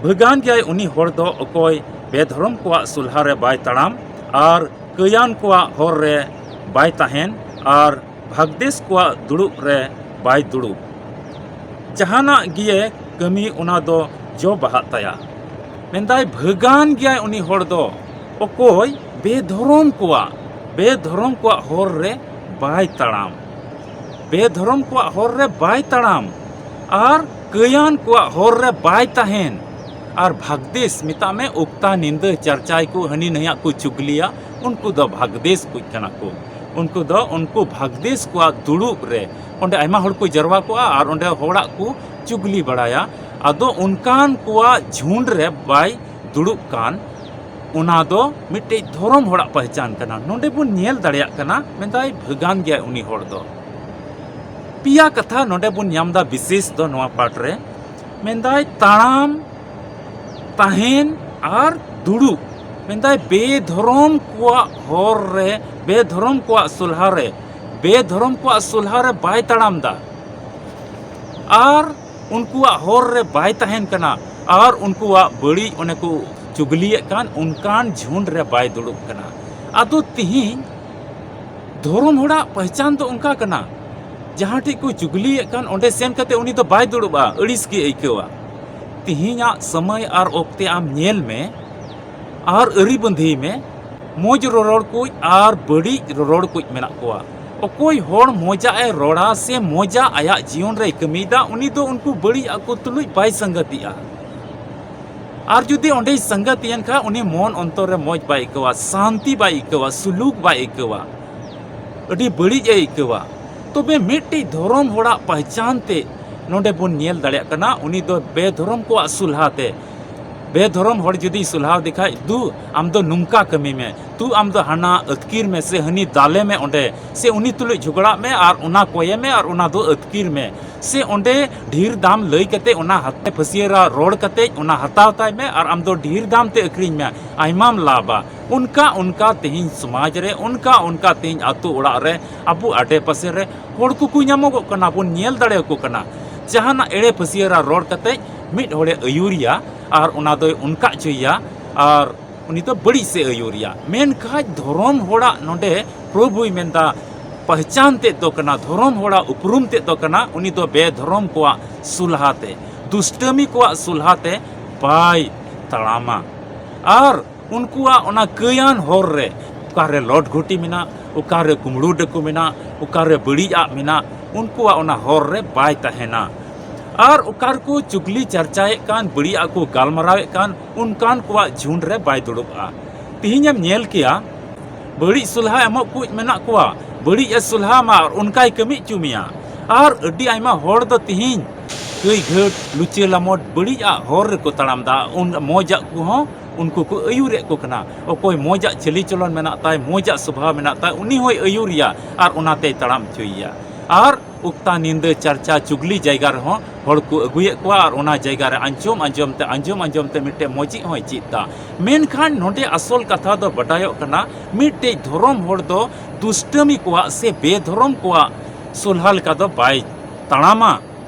ᱵᱷᱟᱹᱜᱟᱱ ᱜᱮᱭᱟᱭ ᱩᱱᱤ ᱦᱚᱲ ᱫᱚ ᱚᱠᱚᱭ ᱵᱮᱫᱷᱚᱨᱚᱢ ᱠᱚᱣᱟᱜ ᱥᱚᱞᱦᱟ ᱨᱮ ᱵᱟᱭ ᱛᱟᱲᱟᱢ ᱟᱨ ᱠᱟᱹᱭᱟᱱ ᱠᱚᱣᱟᱜ ᱦᱚᱨ ᱨᱮ ᱵᱟᱭ ᱛᱟᱦᱮᱱ ᱟᱨ ᱵᱷᱟᱜᱽᱫᱮᱥ ᱠᱚᱣᱟᱜ ᱫᱩᱲᱩᱵ ᱨᱮ ᱵᱟᱭ ᱫᱩᱲᱩᱵ᱾ ᱡᱟᱦᱟᱱᱟᱜ ᱜᱮᱭᱮ ᱠᱟᱹᱢᱤ ᱚᱱᱟ ᱫᱚ ᱡᱚ ᱵᱟᱦᱟᱜ ᱛᱟᱭᱟ᱾ ᱢᱮᱱᱫᱟᱭ ᱵᱷᱟᱹᱜᱟᱱ ᱜᱮᱭᱟᱭ ᱩᱱᱤ ᱦᱚᱲ ᱫᱚ ᱚᱠᱚᱭ ᱵᱮᱫᱷᱚᱨᱚᱢ ᱠᱚᱣᱟᱜ, ᱵᱮᱫᱷᱚᱨᱚᱢ ᱠᱚᱣᱟᱜ ᱦᱚᱨ ᱨᱮ ᱵᱟᱭ ᱛᱟᱲᱟᱢ᱾ ᱵᱮᱫᱷᱚᱨᱚᱢ ᱠᱚᱣᱟᱜ ᱦᱚᱨ ᱨᱮ ᱵᱟᱭ ᱛᱟᱲᱟᱢ ᱟᱨ ᱠᱟᱹᱭᱟᱱ ᱠᱚᱣᱟᱜ ᱦᱚᱨ ᱨᱮ ᱵᱟᱭ ᱛᱟᱦᱮᱱ ᱟᱨ ᱵᱷᱟᱜᱽᱫᱮᱥ ᱢᱮᱛᱟᱜ ᱢᱮ, ᱚᱠᱛᱟ ᱧᱤᱫᱟᱹ ᱪᱟᱨᱪᱟᱭ ᱠᱚ, ᱦᱟᱹᱱᱤ ᱱᱟᱹᱭᱟᱜ ᱠᱚ ᱪᱩᱜᱽᱞᱤᱭᱟ, ᱩᱱᱠᱩ ᱫᱚ ᱵᱷᱟᱜᱽᱫᱮᱥ ᱠᱚ ᱠᱟᱱᱟ ᱠᱚ᱾ ᱩᱱᱠᱩ ᱫᱚ ᱩᱱᱠᱩ ᱵᱷᱟᱜᱽᱫᱮᱥ ᱠᱚᱣᱟᱜ ᱫᱩᱲᱩᱵ ᱨᱮ ᱚᱸᱰᱮ ᱟᱭᱢᱟ ᱦᱚᱲ ᱠᱚ ᱡᱟᱨᱣᱟ ᱠᱚᱜᱼᱟ ᱟᱨ ᱚᱸᱰᱮ ᱦᱚᱲᱟᱜ ᱠᱚ ᱪᱩᱜᱽᱞᱤ ᱵᱟᱲᱟᱭᱟ᱾ ᱟᱫᱚ ᱚᱱᱠᱟᱱ ᱠᱚᱣᱟᱜ ᱡᱷᱩᱸᱰ ᱨᱮ ᱵᱟᱭ ᱫᱩᱲᱩᱵ ᱠᱟᱱ, ᱚᱱᱟ ᱫᱚ ᱢᱤᱫᱴᱮᱡ ᱫᱷᱚᱨᱚᱢ ᱦᱚᱲᱟᱜ ᱯᱟᱦᱪᱟᱱ ᱠᱟᱱᱟ᱾ ᱱᱚᱰᱮ ᱵᱚᱱ ᱧᱮᱞ ᱫᱟᱲᱮᱭᱟᱜ ᱠᱟᱱᱟ, ᱢᱮᱱᱫᱟᱭ ᱵᱷᱟᱹᱜᱟᱱ ᱜᱮᱭᱟᱭ ᱩᱱᱤ ᱦᱚᱲ ᱫᱚ᱾ ᱯᱮᱭᱟ ᱠᱟᱛᱷᱟ ᱱᱚᱰᱮ ᱵᱚᱱ ᱧᱟᱢ ᱮᱫᱟ ᱵᱤᱥᱮᱥ ᱫᱚ ᱱᱚᱣᱟ ᱯᱟᱴ ᱨᱮ, ᱢᱮᱱᱫᱟᱭ ᱛᱟᱲᱟᱢ, ᱛᱟᱦᱮᱱ ᱟᱨ ᱫᱩᱲᱩᱵ᱾ ᱢᱮᱱᱫᱟᱭ ᱵᱮᱫᱷᱚᱨᱚᱢ ᱠᱚᱣᱟᱜ ᱦᱚᱨ ᱨᱮ, ᱵᱮᱫᱷᱚᱨᱚᱢ ᱠᱚᱣᱟᱜ ᱥᱚᱞᱦᱟ ᱨᱮ, ᱵᱮᱫᱷᱚᱨᱚᱢ ᱠᱚᱣᱟᱜ ᱥᱚᱞᱦᱟ ᱨᱮ ᱵᱟᱭ ᱛᱟᱲᱟᱢ ᱮᱫᱟ᱾ ᱟᱨ ᱩᱱᱠᱩᱣᱟᱜ ᱦᱚᱨ ᱨᱮ ᱵᱟᱭ ᱛᱟᱦᱮᱱ ᱠᱟᱱᱟ ᱟᱨ ᱩᱱᱠᱩᱣᱟᱜ ᱵᱟᱹᱲᱤᱡ ᱚᱱᱮ ᱠᱚ ᱪᱩᱜᱽᱞᱤᱭᱮᱫ ᱠᱟᱱ ᱚᱱᱠᱟᱱ ᱡᱷᱩᱸᱰ ᱨᱮ ᱵᱟᱭ ᱫᱩᱲᱩᱵ ᱠᱟᱱᱟ᱾ ᱟᱫᱚ ᱛᱤᱦᱤᱧ ᱫᱷᱚᱨᱚᱢ ᱦᱚᱲᱟᱜ ᱯᱟᱦᱪᱟᱱ ᱫᱚ ᱚᱱᱠᱟ ᱠᱟᱱᱟ, ᱡᱟᱦᱟᱸ ᱴᱷᱮᱡ ᱠᱚ ᱪᱩᱜᱽᱞᱤᱭᱮᱫ ᱠᱟᱱ ᱚᱸᱰᱮ ᱥᱮᱱ ᱠᱟᱛᱮ ᱩᱱᱤ ᱫᱚ ᱵᱟᱭ ᱫᱩᱲᱩᱵᱼᱟ, ᱟᱹᱲᱤᱥ ᱜᱮ ᱟᱹᱭᱠᱟᱹᱣᱟ᱾ ᱛᱤᱦᱤᱧᱟᱜ ᱥᱚᱢᱚᱭ ᱟᱨ ᱚᱠᱛᱮ ᱟᱢ ᱧᱮᱞ ᱢᱮ, ᱟᱨ ᱟᱹᱨᱤ ᱵᱟᱹᱸᱫᱷᱤᱭ ᱢᱮ, ᱢᱚᱡᱽ ᱨᱚᱨᱚᱲ ᱠᱩᱡ ᱟᱨ ᱵᱟᱹᱲᱤᱡ ᱨᱚᱨᱚᱲ ᱠᱩᱡ ᱢᱮᱱᱟᱜ ᱠᱚᱣᱟ᱾ ᱚᱠᱚᱭ ᱦᱚᱲ ᱢᱚᱡᱟᱜ ᱮ ᱨᱚᱲᱟ ᱥᱮ ᱢᱚᱡᱟᱜ ᱟᱭᱟᱜ ᱡᱤᱭᱚᱱ ᱨᱮᱭ ᱠᱟᱹᱢᱤᱭᱮᱫᱟ, ᱩᱱᱤ ᱫᱚ ᱩᱱᱠᱩ ᱵᱟᱹᱲᱤᱡ ᱟᱜ ᱠᱚ ᱛᱩᱞᱩᱡ ᱵᱟᱭ ᱥᱟᱝᱜᱟᱛᱤᱜᱼᱟ᱾ ᱟᱨ ᱡᱩᱫᱤ ᱚᱸᱰᱮᱭ ᱥᱟᱝᱜᱟᱛᱤᱭᱮᱱ ᱠᱷᱟᱱ, ᱩᱱᱤ ᱢᱚᱱ ᱚᱱᱛᱚᱨ ᱨᱮ ᱢᱚᱡᱽ ᱵᱟᱭ ᱟᱹᱭᱠᱟᱹᱣᱟ, ᱥᱟᱱᱛᱤ ᱵᱟᱭ ᱟᱹᱭᱠᱟᱹᱣᱟ, ᱥᱩᱞᱩᱠ ᱵᱟᱭ ᱟᱹᱭᱠᱟᱹᱣᱟ, ᱟᱹᱰᱤ ᱵᱟᱹᱲᱤᱡ ᱮ ᱟᱹᱭᱠᱟᱹᱣᱟ᱾ ᱛᱚᱵᱮ ᱢᱤᱫᱴᱤᱡ ᱫᱷᱚᱨᱚᱢ ᱦᱚᱲᱟᱜ ᱯᱟᱦᱪᱟᱱ ᱛᱮ ᱱᱚᱰᱮ ᱵᱚᱱ ᱧᱮᱞ ᱫᱟᱲᱮᱭᱟᱜ ᱠᱟᱱᱟ, ᱩᱱᱤ ᱫᱚ ᱵᱮᱫᱷᱚᱨᱚᱢ ᱠᱚᱣᱟᱜ ᱥᱩᱞᱦᱟ ᱛᱮ, ᱵᱮᱫᱷᱚᱨᱚᱢ ᱦᱚᱲ ᱡᱩᱫᱤ ᱥᱩᱞᱦᱟᱣ ᱫᱮ ᱠᱷᱟᱡ, "ᱫᱩ, ᱟᱢ ᱫᱚ ᱱᱚᱝᱠᱟ ᱠᱟᱹᱢᱤ ᱢᱮ, ᱛᱩ, ᱟᱢ ᱫᱚ ᱦᱟᱱᱟ ᱟᱹᱛᱠᱤᱨ ᱢᱮ, ᱥᱮ ᱦᱟᱹᱱᱤ ᱫᱟᱞᱮ ᱢᱮ ᱚᱸᱰᱮ, ᱥᱮ ᱩᱱᱤ ᱛᱩᱞᱩᱡ ᱡᱷᱚᱜᱽᱲᱟᱜ ᱢᱮ ᱟᱨ ᱚᱱᱟ ᱠᱚᱭᱮ ᱢᱮ ᱟᱨ ᱚᱱᱟ ᱫᱚ ᱟᱹᱛᱠᱤᱨ ᱢᱮ, ᱥᱮ ᱚᱸᱰᱮ ᱰᱷᱮᱨ ᱫᱟᱢ ᱞᱟᱹᱭ ᱠᱟᱛᱮ ᱚᱱᱟ ᱦᱟᱛ-, ᱯᱷᱟᱹᱥᱭᱟᱹᱨᱟ ᱨᱚᱲ ᱠᱟᱛᱮ ᱚᱱᱟ ᱦᱟᱛᱟᱣ ᱛᱟᱭ ᱢᱮ ᱟᱨ ᱟᱢ ᱫᱚ ᱰᱷᱮᱨ ᱫᱟᱢ ᱛᱮ ᱟᱹᱠᱷᱨᱤᱧ ᱢᱮ, ᱟᱭᱢᱟᱢ ᱞᱟᱵᱟ᱾" ᱚᱱᱠᱟ ᱚᱱᱠᱟ ᱛᱮᱦᱮᱧ ᱥᱚᱢᱟᱡᱽ ᱨᱮ, ᱚᱱᱠᱟ ᱚᱱᱠᱟ ᱛᱮᱦᱮᱧ ᱟᱛᱳ ᱚᱲᱟᱜ ᱨᱮ, ᱟᱵᱚ ᱟᱰᱮ ᱯᱟᱥᱮ ᱨᱮ ᱦᱚᱲ ᱠᱚᱠᱚ ᱧᱟᱢᱚᱜᱚᱜ ᱠᱟᱱᱟ, ᱵᱚᱱ ᱧᱮᱞ ᱫᱟᱲᱮᱭᱟᱠᱚ ᱠᱟᱱᱟ᱾ ᱡᱟᱦᱟᱱᱟᱜ ᱮᱲᱮ ᱯᱷᱟᱹᱥᱭᱟᱹᱨᱟ ᱨᱚᱲ ᱠᱟᱛᱮ ᱢᱤᱫ ᱦᱚᱲᱮ ᱟᱹᱭᱩᱨᱤᱭᱟ ᱟᱨ ᱚᱱᱟ ᱫᱚᱭ ᱚᱱᱠᱟ ᱦᱚᱪᱚᱭᱮᱭᱟ ᱟᱨ ᱩᱱᱤ ᱫᱚ ᱵᱟᱹᱲᱤᱡ ᱥᱮᱫ ᱟᱹᱭᱩᱨᱮᱭᱟ᱾ ᱢᱮᱱᱠᱷᱟᱡ ᱫᱷᱚᱨᱚᱢ ᱦᱚᱲᱟᱜ ᱱᱚᱰᱮ ᱯᱨᱚᱵᱷᱩᱭ ᱢᱮᱱᱫᱟ, ᱯᱟᱦᱪᱟᱱ ᱛᱮᱫ ᱫᱚ ᱠᱟᱱᱟ, ᱫᱷᱚᱨᱚᱢ ᱦᱚᱲᱟᱜ ᱩᱯᱨᱩᱢ ᱛᱮᱫ ᱫᱚ ᱠᱟᱱᱟ, ᱩᱱᱤ ᱫᱚ ᱵᱮᱫᱷᱚᱨᱚᱢ ᱠᱚᱣᱟᱜ ᱥᱩᱞᱦᱟ ᱛᱮ, ᱫᱩᱥᱴᱟᱹᱢᱤ ᱠᱚᱣᱟᱜ ᱥᱩᱞᱦᱟ ᱛᱮ ᱵᱟᱭ ᱛᱟᱲᱟᱢᱟ᱾ ᱟᱨ ᱩᱱᱠᱩᱣᱟᱜ ᱚᱱᱟ ᱠᱟᱹᱭᱟᱱ ᱦᱚᱨ ᱨᱮ ᱚᱠᱟᱨᱮ ᱞᱚᱴ ᱜᱷᱩᱴᱤ ᱢᱮᱱᱟᱜ, ᱚᱠᱟᱨᱮ ᱠᱩᱢᱲᱩ ᱰᱟᱹᱠᱩ ᱢᱮᱱᱟᱜ, ᱚᱠᱟᱨᱮ ᱵᱟᱹᱲᱤᱡ ᱟᱜ ᱢᱮᱱᱟᱜ, ᱩᱱᱠᱩᱣᱟᱜ ᱚᱱᱟ ᱦᱚᱨ ᱨᱮ ᱵᱟᱭ ᱛᱟᱦᱮᱱᱟ᱾ ᱟᱨ ᱚᱠᱟ ᱨᱮᱠᱚ ᱪᱩᱜᱽᱞᱤ ᱪᱟᱨᱪᱟᱭᱮᱫ ᱠᱟᱱ, ᱵᱟᱹᱲᱤᱡᱟᱜ ᱠᱚ ᱜᱟᱞᱢᱟᱨᱟᱣᱮᱫ ᱠᱟᱱ, ᱚᱱᱠᱟᱱ ᱠᱚᱣᱟᱜ ᱡᱷᱩᱸᱰ ᱨᱮ ᱵᱟᱭ ᱫᱩᱲᱩᱵᱼᱟ᱾ ᱛᱤᱦᱤᱧᱮᱢ ᱧᱮᱞ ᱠᱮᱭᱟ, ᱵᱟᱹᱲᱤᱡ ᱥᱚᱞᱦᱟ ᱮᱢᱚᱜ ᱠᱚ ᱢᱮᱱᱟᱜ ᱠᱚᱣᱟ, ᱵᱟᱹᱲᱤᱡ ᱮ ᱥᱚᱞᱦᱟ ᱢᱟ ᱟᱨ ᱚᱱᱠᱟᱭ ᱠᱟᱹᱢᱤ ᱦᱚᱪᱚ ᱢᱮᱭᱟ᱾ ᱟᱨ ᱟᱹᱰᱤ ᱟᱭᱢᱟ ᱦᱚᱲ ᱫᱚ ᱛᱤᱦᱤᱧ ᱠᱟᱹᱭ ᱜᱷᱟᱹᱴ, ᱞᱩᱪᱟᱹ ᱞᱟᱢᱚᱴ, ᱵᱟᱹᱲᱤᱡᱟᱜ ᱦᱚᱨ ᱨᱮᱠᱚ ᱛᱟᱲᱟᱢ ᱫᱟ᱾ ᱩᱱ ᱢᱚᱡᱟᱜ ᱠᱚᱦᱚᱸ ᱩᱱᱠᱩ ᱠᱚ ᱟᱹᱭᱩᱨᱮᱫ ᱠᱚ ᱠᱟᱱᱟ᱾ ᱚᱠᱚᱭ ᱢᱚᱡᱟᱜ ᱪᱟᱹᱞᱤ ᱪᱚᱞᱚᱱ ᱢᱮᱱᱟᱜ ᱛᱟᱭ, ᱢᱚᱡᱟᱜ ᱥᱚᱵᱷᱟᱣ ᱢᱮᱱᱟᱜ ᱛᱟᱭ, ᱩᱱᱤ ᱦᱚᱸᱭ ᱟᱹᱭᱩᱨᱮᱭᱟ ᱟᱨ ᱚᱱᱟᱛᱮᱭ ᱛᱟᱲᱟᱢ ᱦᱚᱪᱚᱭᱮᱭᱟ᱾ ᱟᱨ ᱩᱠᱛᱟ ᱱᱤᱱᱫᱟᱹ ᱪᱟᱨᱪᱟ ᱪᱩᱜᱽᱞᱤ ᱡᱟᱭᱜᱟ ᱨᱮᱦᱚᱸ ᱦᱚᱲ ᱠᱚ ᱟᱹᱜᱩᱭᱮᱫ ᱠᱚᱣᱟ ᱟᱨ ᱚᱱᱟ ᱡᱟᱭᱜᱟ ᱨᱮ ᱟᱸᱡᱚᱢ ᱟᱸᱡᱚᱢ ᱛᱮ, ᱟᱸᱡᱚᱢ ᱟᱸᱡᱚᱢ ᱛᱮ ᱢᱤᱫᱴᱮᱡ ᱢᱚᱡᱤᱡ ᱦᱚᱸᱭ ᱪᱮᱫ ᱫᱟ᱾ ᱢᱮᱱᱠᱷᱟᱱ ᱱᱚᱰᱮ ᱟᱥᱚᱞ ᱠᱟᱛᱷᱟ ᱫᱚ ᱵᱟᱰᱟᱭᱚᱜ ᱠᱟᱱᱟ, ᱢᱤᱫᱴᱮᱡ ᱫᱷᱚᱨᱚᱢ ᱦᱚᱲ ᱫᱚ ᱫᱩᱥᱴᱟᱹᱢᱤ ᱠᱚᱣᱟᱜ ᱥᱮ ᱵᱮᱫᱷᱚᱨᱚᱢ ᱠᱚᱣᱟᱜ ᱥᱚᱞᱦᱟ ᱞᱮᱠᱟ ᱫᱚ ᱵᱟᱭ ᱛᱟᱲᱟᱢᱟ᱾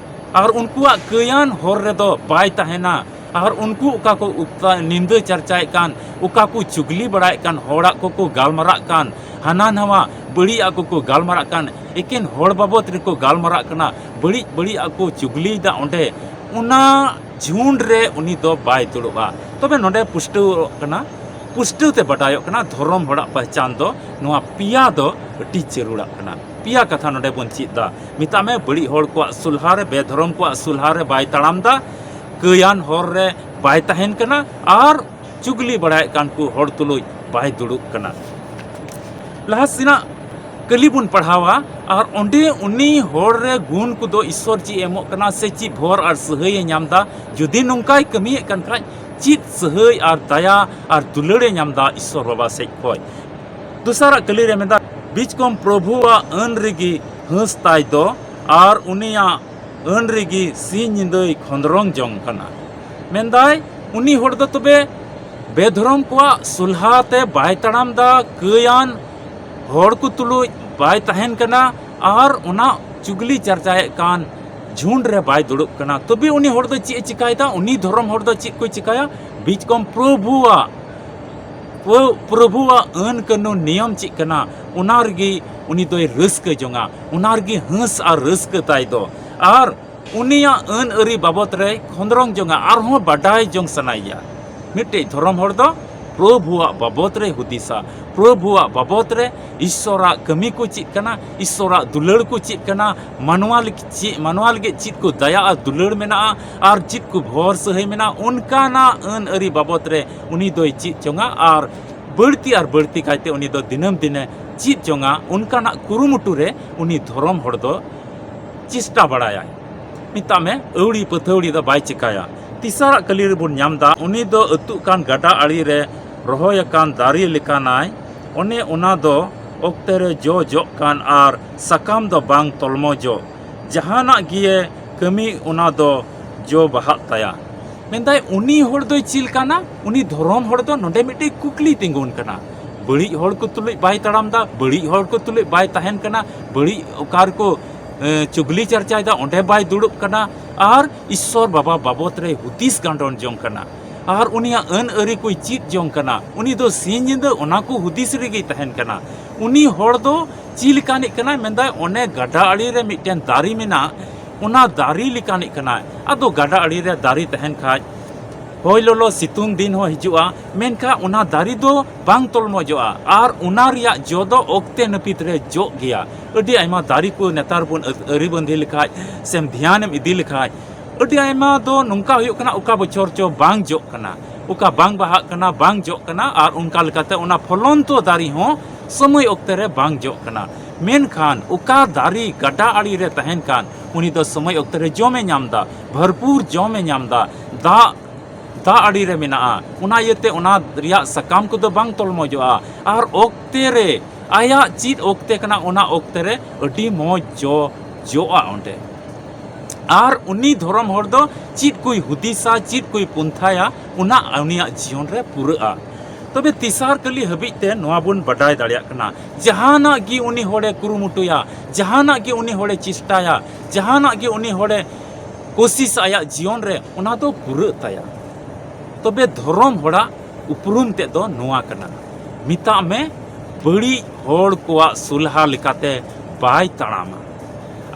ᱟᱨ ᱩᱱᱠᱩᱣᱟᱜ ᱠᱟᱹᱭᱟᱱ ᱦᱚᱨ ᱨᱮᱫᱚ ᱵᱟᱭ ᱛᱟᱦᱮᱱᱟ᱾ ᱟᱨ ᱩᱱᱠᱩ ᱚᱠᱟ ᱠᱚ ᱩᱠᱛᱟ ᱱᱤᱱᱫᱟᱹ ᱪᱟᱨᱪᱟᱭᱮᱫ ᱠᱟᱱ, ᱚᱠᱟ ᱠᱚ ᱪᱩᱜᱽᱞᱤ ᱵᱟᱲᱟᱭᱮᱫ ᱠᱟᱱ, ᱦᱚᱲᱟᱜ ᱠᱚᱠᱚ ᱜᱟᱞᱢᱟᱨᱟᱜ ᱠᱟᱱ, ᱦᱟᱱᱟ ᱱᱟᱣᱟ ᱵᱟᱹᱲᱤᱡᱟᱜ ᱠᱚᱠᱚ ᱜᱟᱞᱢᱟᱨᱟᱜ ᱠᱟᱱ, ᱮᱠᱮᱱ ᱦᱚᱲ ᱵᱟᱵᱚᱫ ᱨᱮᱠᱚ ᱜᱟᱞᱢᱟᱨᱟᱜ ᱠᱟᱱᱟ, ᱵᱟᱹᱲᱤᱡ ᱵᱟᱹᱲᱤᱡᱟᱜ ᱠᱚ ᱪᱩᱜᱽᱞᱤᱭᱮᱫᱟ ᱚᱸᱰᱮ, ᱚᱱᱟ ᱡᱷᱩᱸᱰ ᱨᱮ ᱩᱱᱤ ᱫᱚ ᱵᱟᱭ ᱫᱩᱲᱩᱵᱼᱟ᱾ ᱛᱚᱵᱮ ᱱᱚᱰᱮ ᱯᱩᱥᱴᱟᱹᱣᱚᱜ ᱠᱟᱱᱟ, ᱯᱩᱥᱴᱟᱹᱣ ᱛᱮ ᱵᱟᱰᱟᱭᱚᱜ ᱠᱟᱱᱟ, ᱫᱷᱚᱨᱚᱢ ᱦᱚᱲᱟᱜ ᱯᱮᱦᱪᱟᱱ ᱫᱚ ᱱᱚᱣᱟ ᱯᱮᱭᱟ ᱫᱚ ᱟᱹᱰᱤ ᱡᱟᱹᱨᱩᱲᱟᱜ ᱠᱟᱱᱟ᱾ ᱯᱮᱭᱟ ᱠᱟᱛᱷᱟ ᱱᱚᱰᱮ ᱵᱚᱱ ᱪᱮᱫ ᱫᱟ᱾ ᱢᱮᱛᱟᱜ ᱢᱮ, ᱵᱟᱹᱲᱤᱡ ᱦᱚᱲ ᱠᱚᱣᱟᱜ ᱥᱚᱞᱦᱟ ᱨᱮ, ᱵᱮᱫᱷᱚᱨᱚᱢ ᱠᱚᱣᱟᱜ ᱥᱚᱞᱦᱟ ᱨᱮ ᱵᱟᱭ ᱛᱟᱲᱟᱢ ᱫᱟ, ᱠᱟᱹᱭᱟᱱ ᱦᱚᱨ ᱨᱮ ᱵᱟᱭ ᱛᱟᱦᱮᱱ ᱠᱟᱱᱟ, ᱟᱨ ᱪᱩᱜᱽᱞᱤ ᱵᱟᱲᱟᱭᱮᱫ ᱠᱟᱱ ᱠᱚ ᱦᱚᱲ ᱛᱩᱞᱩᱡ ᱵᱟᱭ ᱫᱩᱲᱩᱵ ᱠᱟᱱᱟ᱾ ᱞᱟᱦᱟ ᱥᱮᱱᱟᱜ ᱠᱟᱹᱞᱤ ᱵᱚᱱ ᱯᱟᱲᱦᱟᱣᱟ, ᱟᱨ ᱚᱸᱰᱮ ᱩᱱᱤ ᱦᱚᱲ ᱨᱮ ᱜᱩᱱ ᱠᱚᱫᱚ ᱤᱥᱥᱚᱨ ᱪᱮᱫ ᱮ ᱮᱢᱚᱜ ᱠᱟᱱᱟ ᱥᱮ ᱪᱮᱫ ᱵᱷᱚᱨ ᱟᱨ ᱥᱟᱹᱦᱟᱹᱭ ᱮ ᱧᱟᱢ ᱫᱟ? ᱡᱩᱫᱤ ᱱᱚᱝᱠᱟᱭ ᱠᱟᱹᱢᱤᱭᱮᱫ ᱠᱟᱱ ᱠᱷᱟᱡ, ᱪᱮᱫ ᱥᱟᱹᱦᱟᱹᱭ ᱟᱨ ᱫᱟᱭᱟ ᱟᱨ ᱫᱩᱞᱟᱹᱲ ᱮ ᱧᱟᱢ ᱫᱟ ᱤᱥᱥᱚᱨ ᱵᱟᱵᱟ ᱥᱮᱡ ᱠᱷᱚᱡ? ᱫᱚᱥᱟᱨᱟᱜ ᱠᱟᱹᱞᱤ ᱨᱮ ᱢᱮᱱᱫᱟ, ᱵᱤᱪ ᱠᱚᱢ ᱯᱨᱚᱵᱷᱩᱣᱟᱜ ᱟᱹᱱ ᱨᱮᱜᱮ ᱦᱟᱹᱸᱥ ᱛᱟᱭ ᱫᱚ, ᱟᱨ ᱩᱱᱤᱭᱟᱜ ᱟᱹᱱ ᱨᱮᱜᱮ ᱥᱤᱧ ᱧᱤᱫᱟᱹᱭ ᱠᱷᱚᱸᱫᱽᱨᱚᱝ ᱡᱚᱝ ᱠᱟᱱᱟ᱾ ᱢᱮᱱᱫᱟᱭ, ᱩᱱᱤ ᱦᱚᱲ ᱫᱚ ᱛᱚᱵᱮ ᱵᱮᱫᱷᱚᱨᱚᱢ ᱠᱚᱣᱟᱜ ᱥᱚᱞᱦᱟ ᱛᱮ ᱵᱟᱭ ᱛᱟᱲᱟᱢ ᱫᱟ, ᱠᱟᱹᱭᱟᱱ ᱦᱚᱲ ᱠᱚ ᱛᱩᱞᱩᱡ ᱵᱟᱭ ᱛᱟᱦᱮᱱ ᱠᱟᱱᱟ, ᱟᱨ ᱚᱱᱟ ᱪᱩᱜᱽᱞᱤ ᱪᱟᱨᱪᱟᱭᱮᱫ ᱠᱟᱱ ᱡᱷᱩᱸᱰ ᱨᱮ ᱵᱟᱭ ᱫᱩᱲᱩᱵ ᱠᱟᱱᱟ᱾ ᱛᱚᱵᱮ ᱩᱱᱤ ᱦᱚᱲ ᱫᱚ ᱪᱮᱫ ᱮ ᱪᱤᱠᱟᱭᱮᱫᱟ? ᱩᱱᱤ ᱫᱷᱚᱨᱚᱢ ᱦᱚᱲ ᱫᱚ ᱪᱮᱫ ᱠᱚᱭ ᱪᱤᱠᱟᱭᱟ? ᱵᱤᱪ ᱠᱚᱢ ᱯᱨᱚᱵᱷᱩᱣᱟᱜ ᱯᱨᱚ-, ᱯᱨᱚᱵᱷᱩᱣᱟᱜ ᱟᱹᱱ ᱠᱟᱹᱱᱩᱱ ᱱᱤᱭᱚᱢ ᱪᱮᱫ ᱠᱟᱱᱟ, ᱚᱱᱟ ᱨᱮᱜᱮ ᱩᱱᱤ ᱫᱚᱭ ᱨᱟᱹᱥᱠᱟᱹ ᱡᱚᱝᱟ, ᱚᱱᱟ ᱨᱮᱜᱮ ᱦᱟᱹᱸᱥ ᱟᱨ ᱨᱟᱹᱥᱠᱟᱹ ᱛᱟᱭ ᱫᱚ᱾ ᱟᱨ ᱩᱱᱤᱭᱟᱜ ᱟᱹᱱ ᱟᱹᱨᱤ ᱵᱟᱵᱚᱫ ᱨᱮᱭ ᱠᱷᱚᱸᱫᱽᱨᱚᱝ ᱡᱚᱝᱟ, ᱟᱨᱦᱚᱸ ᱵᱟᱰᱟᱭ ᱡᱚᱝ ᱥᱟᱱᱟᱭᱮᱭᱟ᱾ ᱢᱤᱫᱴᱮᱡ ᱫᱷᱚᱨᱚᱢ ᱦᱚᱲ ᱫᱚ ᱯᱨᱚᱵᱷᱩᱣᱟᱜ ᱵᱟᱵᱚᱛ ᱨᱮ ᱦᱩᱫᱤᱥᱟ, ᱯᱨᱚᱵᱷᱩᱣᱟᱜ ᱵᱟᱵᱚᱛ ᱨᱮ ᱤᱥᱥᱚᱨᱟᱜ ᱠᱟᱹᱢᱤ ᱠᱚ ᱪᱮᱫ ᱠᱟᱱᱟ, ᱤᱥᱥᱚᱨᱟᱜ ᱫᱩᱞᱟᱹᱲ ᱠᱚ ᱪᱮᱫ ᱠᱟᱱᱟ, ᱢᱟᱱᱣᱟ ᱞᱟᱹᱜᱤᱫ ᱪᱮᱫ, ᱢᱟᱱᱣᱟ ᱞᱟᱹᱜᱤᱫ ᱪᱮᱫ ᱠᱚ ᱫᱟᱭᱟ ᱟᱨ ᱫᱩᱞᱟᱹᱲ ᱢᱮᱱᱟᱜᱼᱟ, ᱟᱨ ᱪᱮᱫ ᱠᱚ ᱵᱷᱚᱨ ᱥᱟᱹᱦᱟᱹᱭ ᱢᱮᱱᱟᱜᱼᱟ, ᱚᱱᱠᱟᱱᱟᱜ ᱟᱹᱱ ᱟᱹᱨᱤ ᱵᱟᱵᱚᱛ ᱨᱮ ᱩᱱᱤ ᱫᱚᱭ ᱪᱮᱫ ᱡᱚᱝᱟ᱾ ᱟᱨ ᱵᱟᱹᱲᱛᱤ ᱟᱨ ᱵᱟᱹᱲᱛᱤ ᱠᱟᱭᱛᱮ ᱩᱱᱤ ᱫᱚ ᱫᱤᱱᱟᱹᱢ ᱫᱤᱱᱮ ᱪᱮᱫ ᱡᱚᱝᱟ, ᱚᱱᱠᱟᱱᱟᱜ ᱠᱩᱨᱩᱢᱩᱴᱩ ᱨᱮ ᱩᱱᱤ ᱫᱷᱚᱨᱚᱢ ᱦᱚᱲ ᱫᱚ ᱪᱮᱥᱴᱟ ᱵᱟᱲᱟᱭᱟᱭ᱾ ᱢᱮᱛᱟᱜ ᱢᱮ, ᱟᱹᱣᱲᱤ ᱯᱟᱹᱛᱷᱟᱹᱣᱲᱤ ᱫᱚ ᱵᱟᱭ ᱪᱮᱠᱟᱭᱟ᱾ ᱛᱮᱥᱟᱨᱟᱜ ᱠᱟᱹᱞᱤ ᱨᱮᱵᱚᱱ ᱧᱟᱢ ᱮᱫᱟ, ᱩᱱᱤ ᱫᱚ ᱟᱹᱛᱩᱜ ᱠᱟᱱ ᱜᱟᱰᱟ ᱟᱲᱮ ᱨᱮ ᱨᱚᱦᱚᱭ ᱟᱠᱟᱱ ᱫᱟᱨᱮ ᱞᱮᱠᱟᱱᱟᱭ᱾ ᱚᱱᱮ ᱚᱱᱟ ᱫᱚ ᱚᱠᱛᱮ ᱨᱮ ᱡᱚ ᱡᱚᱜ ᱠᱟᱱ ᱟᱨ ᱥᱟᱠᱟᱢ ᱫᱚ ᱵᱟᱝ ᱛᱚᱞᱢᱚᱡᱚᱜ᱾ ᱡᱟᱦᱟᱱᱟᱜ ᱜᱮᱭᱮ ᱠᱟᱹᱢᱤ, ᱚᱱᱟ ᱫᱚ ᱡᱚ ᱵᱟᱦᱟᱜ ᱛᱟᱭᱟ᱾ ᱢᱮᱱᱫᱟᱭ, ᱩᱱᱤ ᱦᱚᱲ ᱫᱚᱭ ᱪᱮᱫ ᱞᱮᱠᱟᱱᱟ? ᱩᱱᱤ ᱫᱷᱚᱨᱚᱢ ᱦᱚᱲ ᱫᱚ ᱱᱚᱰᱮ ᱢᱤᱫᱴᱮᱡ ᱠᱩᱠᱞᱤ ᱛᱤᱸᱜᱩᱱ ᱠᱟᱱᱟ᱾ ᱵᱟᱹᱲᱤᱡ ᱦᱚᱲ ᱠᱚ ᱛᱩᱞᱩᱡ ᱵᱟᱭ ᱛᱟᱲᱟᱢ ᱮᱫᱟ, ᱵᱟᱹᱲᱤᱡ ᱦᱚᱲ ᱠᱚ ᱛᱩᱞᱩᱡ ᱵᱟᱭ ᱛᱟᱦᱮᱱ ᱠᱟᱱᱟ, ᱵᱟᱹᱲᱤᱡ ᱚᱠᱟ ᱨᱮᱠᱚ, ᱮ, ᱪᱩᱜᱽᱞᱤ ᱪᱟᱨᱪᱟᱭᱮᱫᱟ, ᱚᱸᱰᱮ ᱵᱟᱭ ᱫᱩᱲᱩᱵ ᱠᱟᱱᱟ, ᱟᱨ ᱤᱥᱥᱚᱨ ᱵᱟᱵᱟ ᱵᱟᱵᱚᱛ ᱨᱮᱭ ᱦᱩᱫᱤᱥ ᱜᱟᱸᱰᱚᱱ ᱡᱚᱝ ᱠᱟᱱᱟ, ᱟᱨ ᱩᱱᱤᱭᱟᱜ ᱟᱹᱱ ᱟᱹᱨᱤ ᱠᱚᱭ ᱪᱮᱫ ᱡᱚᱝ ᱠᱟᱱᱟ᱾ ᱩᱱᱤ ᱫᱚ ᱥᱤᱧ ᱧᱤᱫᱟᱹ ᱚᱱᱟ ᱠᱚ ᱦᱩᱫᱤᱥ ᱨᱮᱜᱮᱭ ᱛᱟᱦᱮᱱ ᱠᱟᱱᱟ᱾ ᱩᱱᱤ ᱦᱚᱲ ᱫᱚ ᱪᱮᱫ ᱞᱮᱠᱟᱱᱤᱡ ᱠᱟᱱᱟᱭ? ᱢᱮᱱᱫᱟᱭ, ᱚᱱᱮ ᱜᱟᱰᱟ ᱟᱲᱮ ᱨᱮ ᱢᱤᱫᱴᱮᱱ ᱫᱟᱨᱮ ᱢᱮᱱᱟᱜ, ᱚᱱᱟ ᱫᱟᱨᱮ ᱞᱮᱠᱟᱱᱤᱡ ᱠᱟᱱᱟᱭ᱾ ᱟᱫᱚ ᱜᱟᱰᱟ ᱟᱲᱮ ᱨᱮ ᱫᱟᱨᱮ ᱛᱟᱦᱮᱱ ᱠᱷᱟᱡ, ᱦᱚᱭ ᱞᱚᱞᱚ ᱥᱤᱛᱩᱝ ᱫᱤᱱ ᱦᱚᱸ ᱦᱤᱡᱩᱜᱼᱟ, ᱢᱮᱱᱠᱷᱟᱱ ᱚᱱᱟ ᱫᱟᱨᱮ ᱫᱚ ᱵᱟᱝ ᱛᱚᱞᱢᱚᱡᱚᱜᱼᱟ, ᱟᱨ ᱚᱱᱟ ᱨᱮᱭᱟᱜ ᱡᱚ ᱫᱚ ᱚᱠᱛᱮ ᱱᱟᱹᱯᱤᱛ ᱨᱮ ᱡᱚᱜ ᱜᱮᱭᱟ᱾ ᱟᱹᱰᱤ ᱟᱭᱢᱟ ᱫᱟᱨᱮ ᱠᱚ ᱱᱮᱛᱟᱨ ᱵᱚᱱ ᱟᱹ-, ᱟᱹᱨᱤᱵᱟᱹᱱᱫᱤ ᱞᱮᱠᱷᱟᱡ ᱥᱮᱢ ᱫᱷᱮᱭᱟᱱᱮᱢ ᱤᱫᱤ ᱞᱮᱠᱷᱟᱡ, ᱟᱹᱰᱤ ᱟᱭᱢᱟ ᱫᱚ ᱱᱚᱝᱠᱟ ᱦᱩᱭᱩᱜ ᱠᱟᱱᱟ, ᱚᱠᱟ ᱵᱚᱪᱷᱚᱨ ᱪᱚ ᱵᱟᱝ ᱡᱚᱜ ᱠᱟᱱᱟ, ᱚᱠᱟ ᱵᱟᱝ ᱵᱟᱦᱟᱜ ᱠᱟᱱᱟ, ᱵᱟᱝ ᱡᱚᱜ ᱠᱟᱱᱟ, ᱟᱨ ᱚᱱᱠᱟ ᱞᱮᱠᱟᱛᱮ ᱚᱱᱟ ᱯᱷᱚᱞᱚᱱᱛᱚ ᱫᱟᱨᱮ ᱦᱚᱸ ᱥᱚᱢᱚᱭ ᱚᱠᱛᱮ ᱨᱮ ᱵᱟᱝ ᱡᱚᱜ ᱠᱟᱱᱟ᱾ ᱢᱮᱱᱠᱷᱟᱱ ᱚᱠᱟ ᱫᱟᱨᱮ ᱜᱟᱰᱟ ᱟᱲᱮ ᱨᱮ ᱛᱟᱦᱮᱱ ᱠᱟᱱ, ᱩᱱᱤ ᱫᱚ ᱥᱚᱢᱚᱭ ᱚᱠᱛᱮ ᱨᱮ ᱡᱚᱢᱮ ᱧᱟᱢ ᱮᱫᱟ, ᱵᱷᱚᱨᱯᱩᱨ ᱡᱚᱢᱮ ᱧᱟᱢ ᱮᱫᱟ, ᱫᱟᱜ, ᱫᱟᱜ ᱟᱲᱮ ᱨᱮ ᱢᱮᱱᱟᱜᱼᱟ, ᱚᱱᱟ ᱤᱭᱟᱹᱛᱮ ᱚᱱᱟ ᱨᱮᱭᱟᱜ ᱥᱟᱠᱟᱢ ᱠᱚᱫᱚ ᱵᱟᱝ ᱛᱚᱞᱢᱚᱡᱚᱜᱼᱟ᱾ ᱟᱨ ᱚᱠᱛᱮ ᱨᱮ, ᱟᱭᱟᱜ ᱪᱮᱫ ᱚᱠᱛᱮ ᱠᱟᱱᱟ, ᱚᱱᱟ ᱚᱠᱛᱮ ᱨᱮ ᱟᱹᱰᱤ ᱢᱚᱡᱽ ᱡᱚ ᱡᱚᱜᱼᱟ ᱚᱸᱰᱮ᱾ ᱟᱨ ᱩᱱᱤ ᱫᱷᱚᱨᱚᱢ ᱦᱚᱲ ᱫᱚ ᱪᱮᱫ ᱠᱚᱭ ᱦᱩᱫᱤᱥᱟ, ᱪᱮᱫ ᱠᱚᱭ ᱯᱚᱱᱛᱷᱟᱭᱟ, ᱚᱱᱟ ᱩᱱᱤᱭᱟᱜ ᱡᱤᱭᱚᱱ ᱨᱮ ᱯᱩᱨᱟᱹᱜᱼᱟ᱾ ᱛᱚᱵᱮ ᱛᱮᱥᱟᱨ ᱠᱟᱹᱞᱤ ᱦᱟᱹᱵᱤᱡ ᱛᱮ ᱱᱚᱣᱟ ᱵᱚᱱ ᱵᱟᱰᱟᱭ ᱫᱟᱲᱮᱭᱟᱜ ᱠᱟᱱᱟ, ᱡᱟᱦᱟᱱᱟᱜ ᱜᱮ ᱩᱱᱤ ᱦᱚᱲᱮ ᱠᱩᱨᱩᱢᱩᱴᱩᱭᱟ, ᱡᱟᱦᱟᱱᱟᱜ ᱜᱮ ᱩᱱᱤ ᱦᱚᱲᱮ ᱪᱮᱥᱴᱟᱭᱟ, ᱡᱟᱦᱟᱱᱟᱜ ᱜᱮ ᱩᱱᱤ ᱦᱚᱲᱮ ᱠᱳᱥᱤᱥ ᱟᱭᱟᱜ ᱡᱤᱭᱚᱱ ᱨᱮ, ᱚᱱᱟ ᱫᱚ ᱯᱩᱨᱟᱹᱜ ᱛᱟᱭᱟ᱾ ᱛᱚᱵᱮ ᱫᱷᱚᱨᱚᱢ ᱦᱚᱲᱟᱜ ᱩᱯᱨᱩᱢ ᱛᱮᱫ ᱫᱚ ᱱᱚᱣᱟ ᱠᱟᱱᱟ, ᱢᱮᱛᱟᱜ ᱢᱮ, ᱵᱟᱹᱲᱤᱡ ᱦᱚᱲ ᱠᱚᱣᱟᱜ ᱥᱚᱞᱦᱟ ᱞᱮᱠᱟᱛᱮ ᱵᱟᱭ ᱛᱟᱲᱟᱢᱟ᱾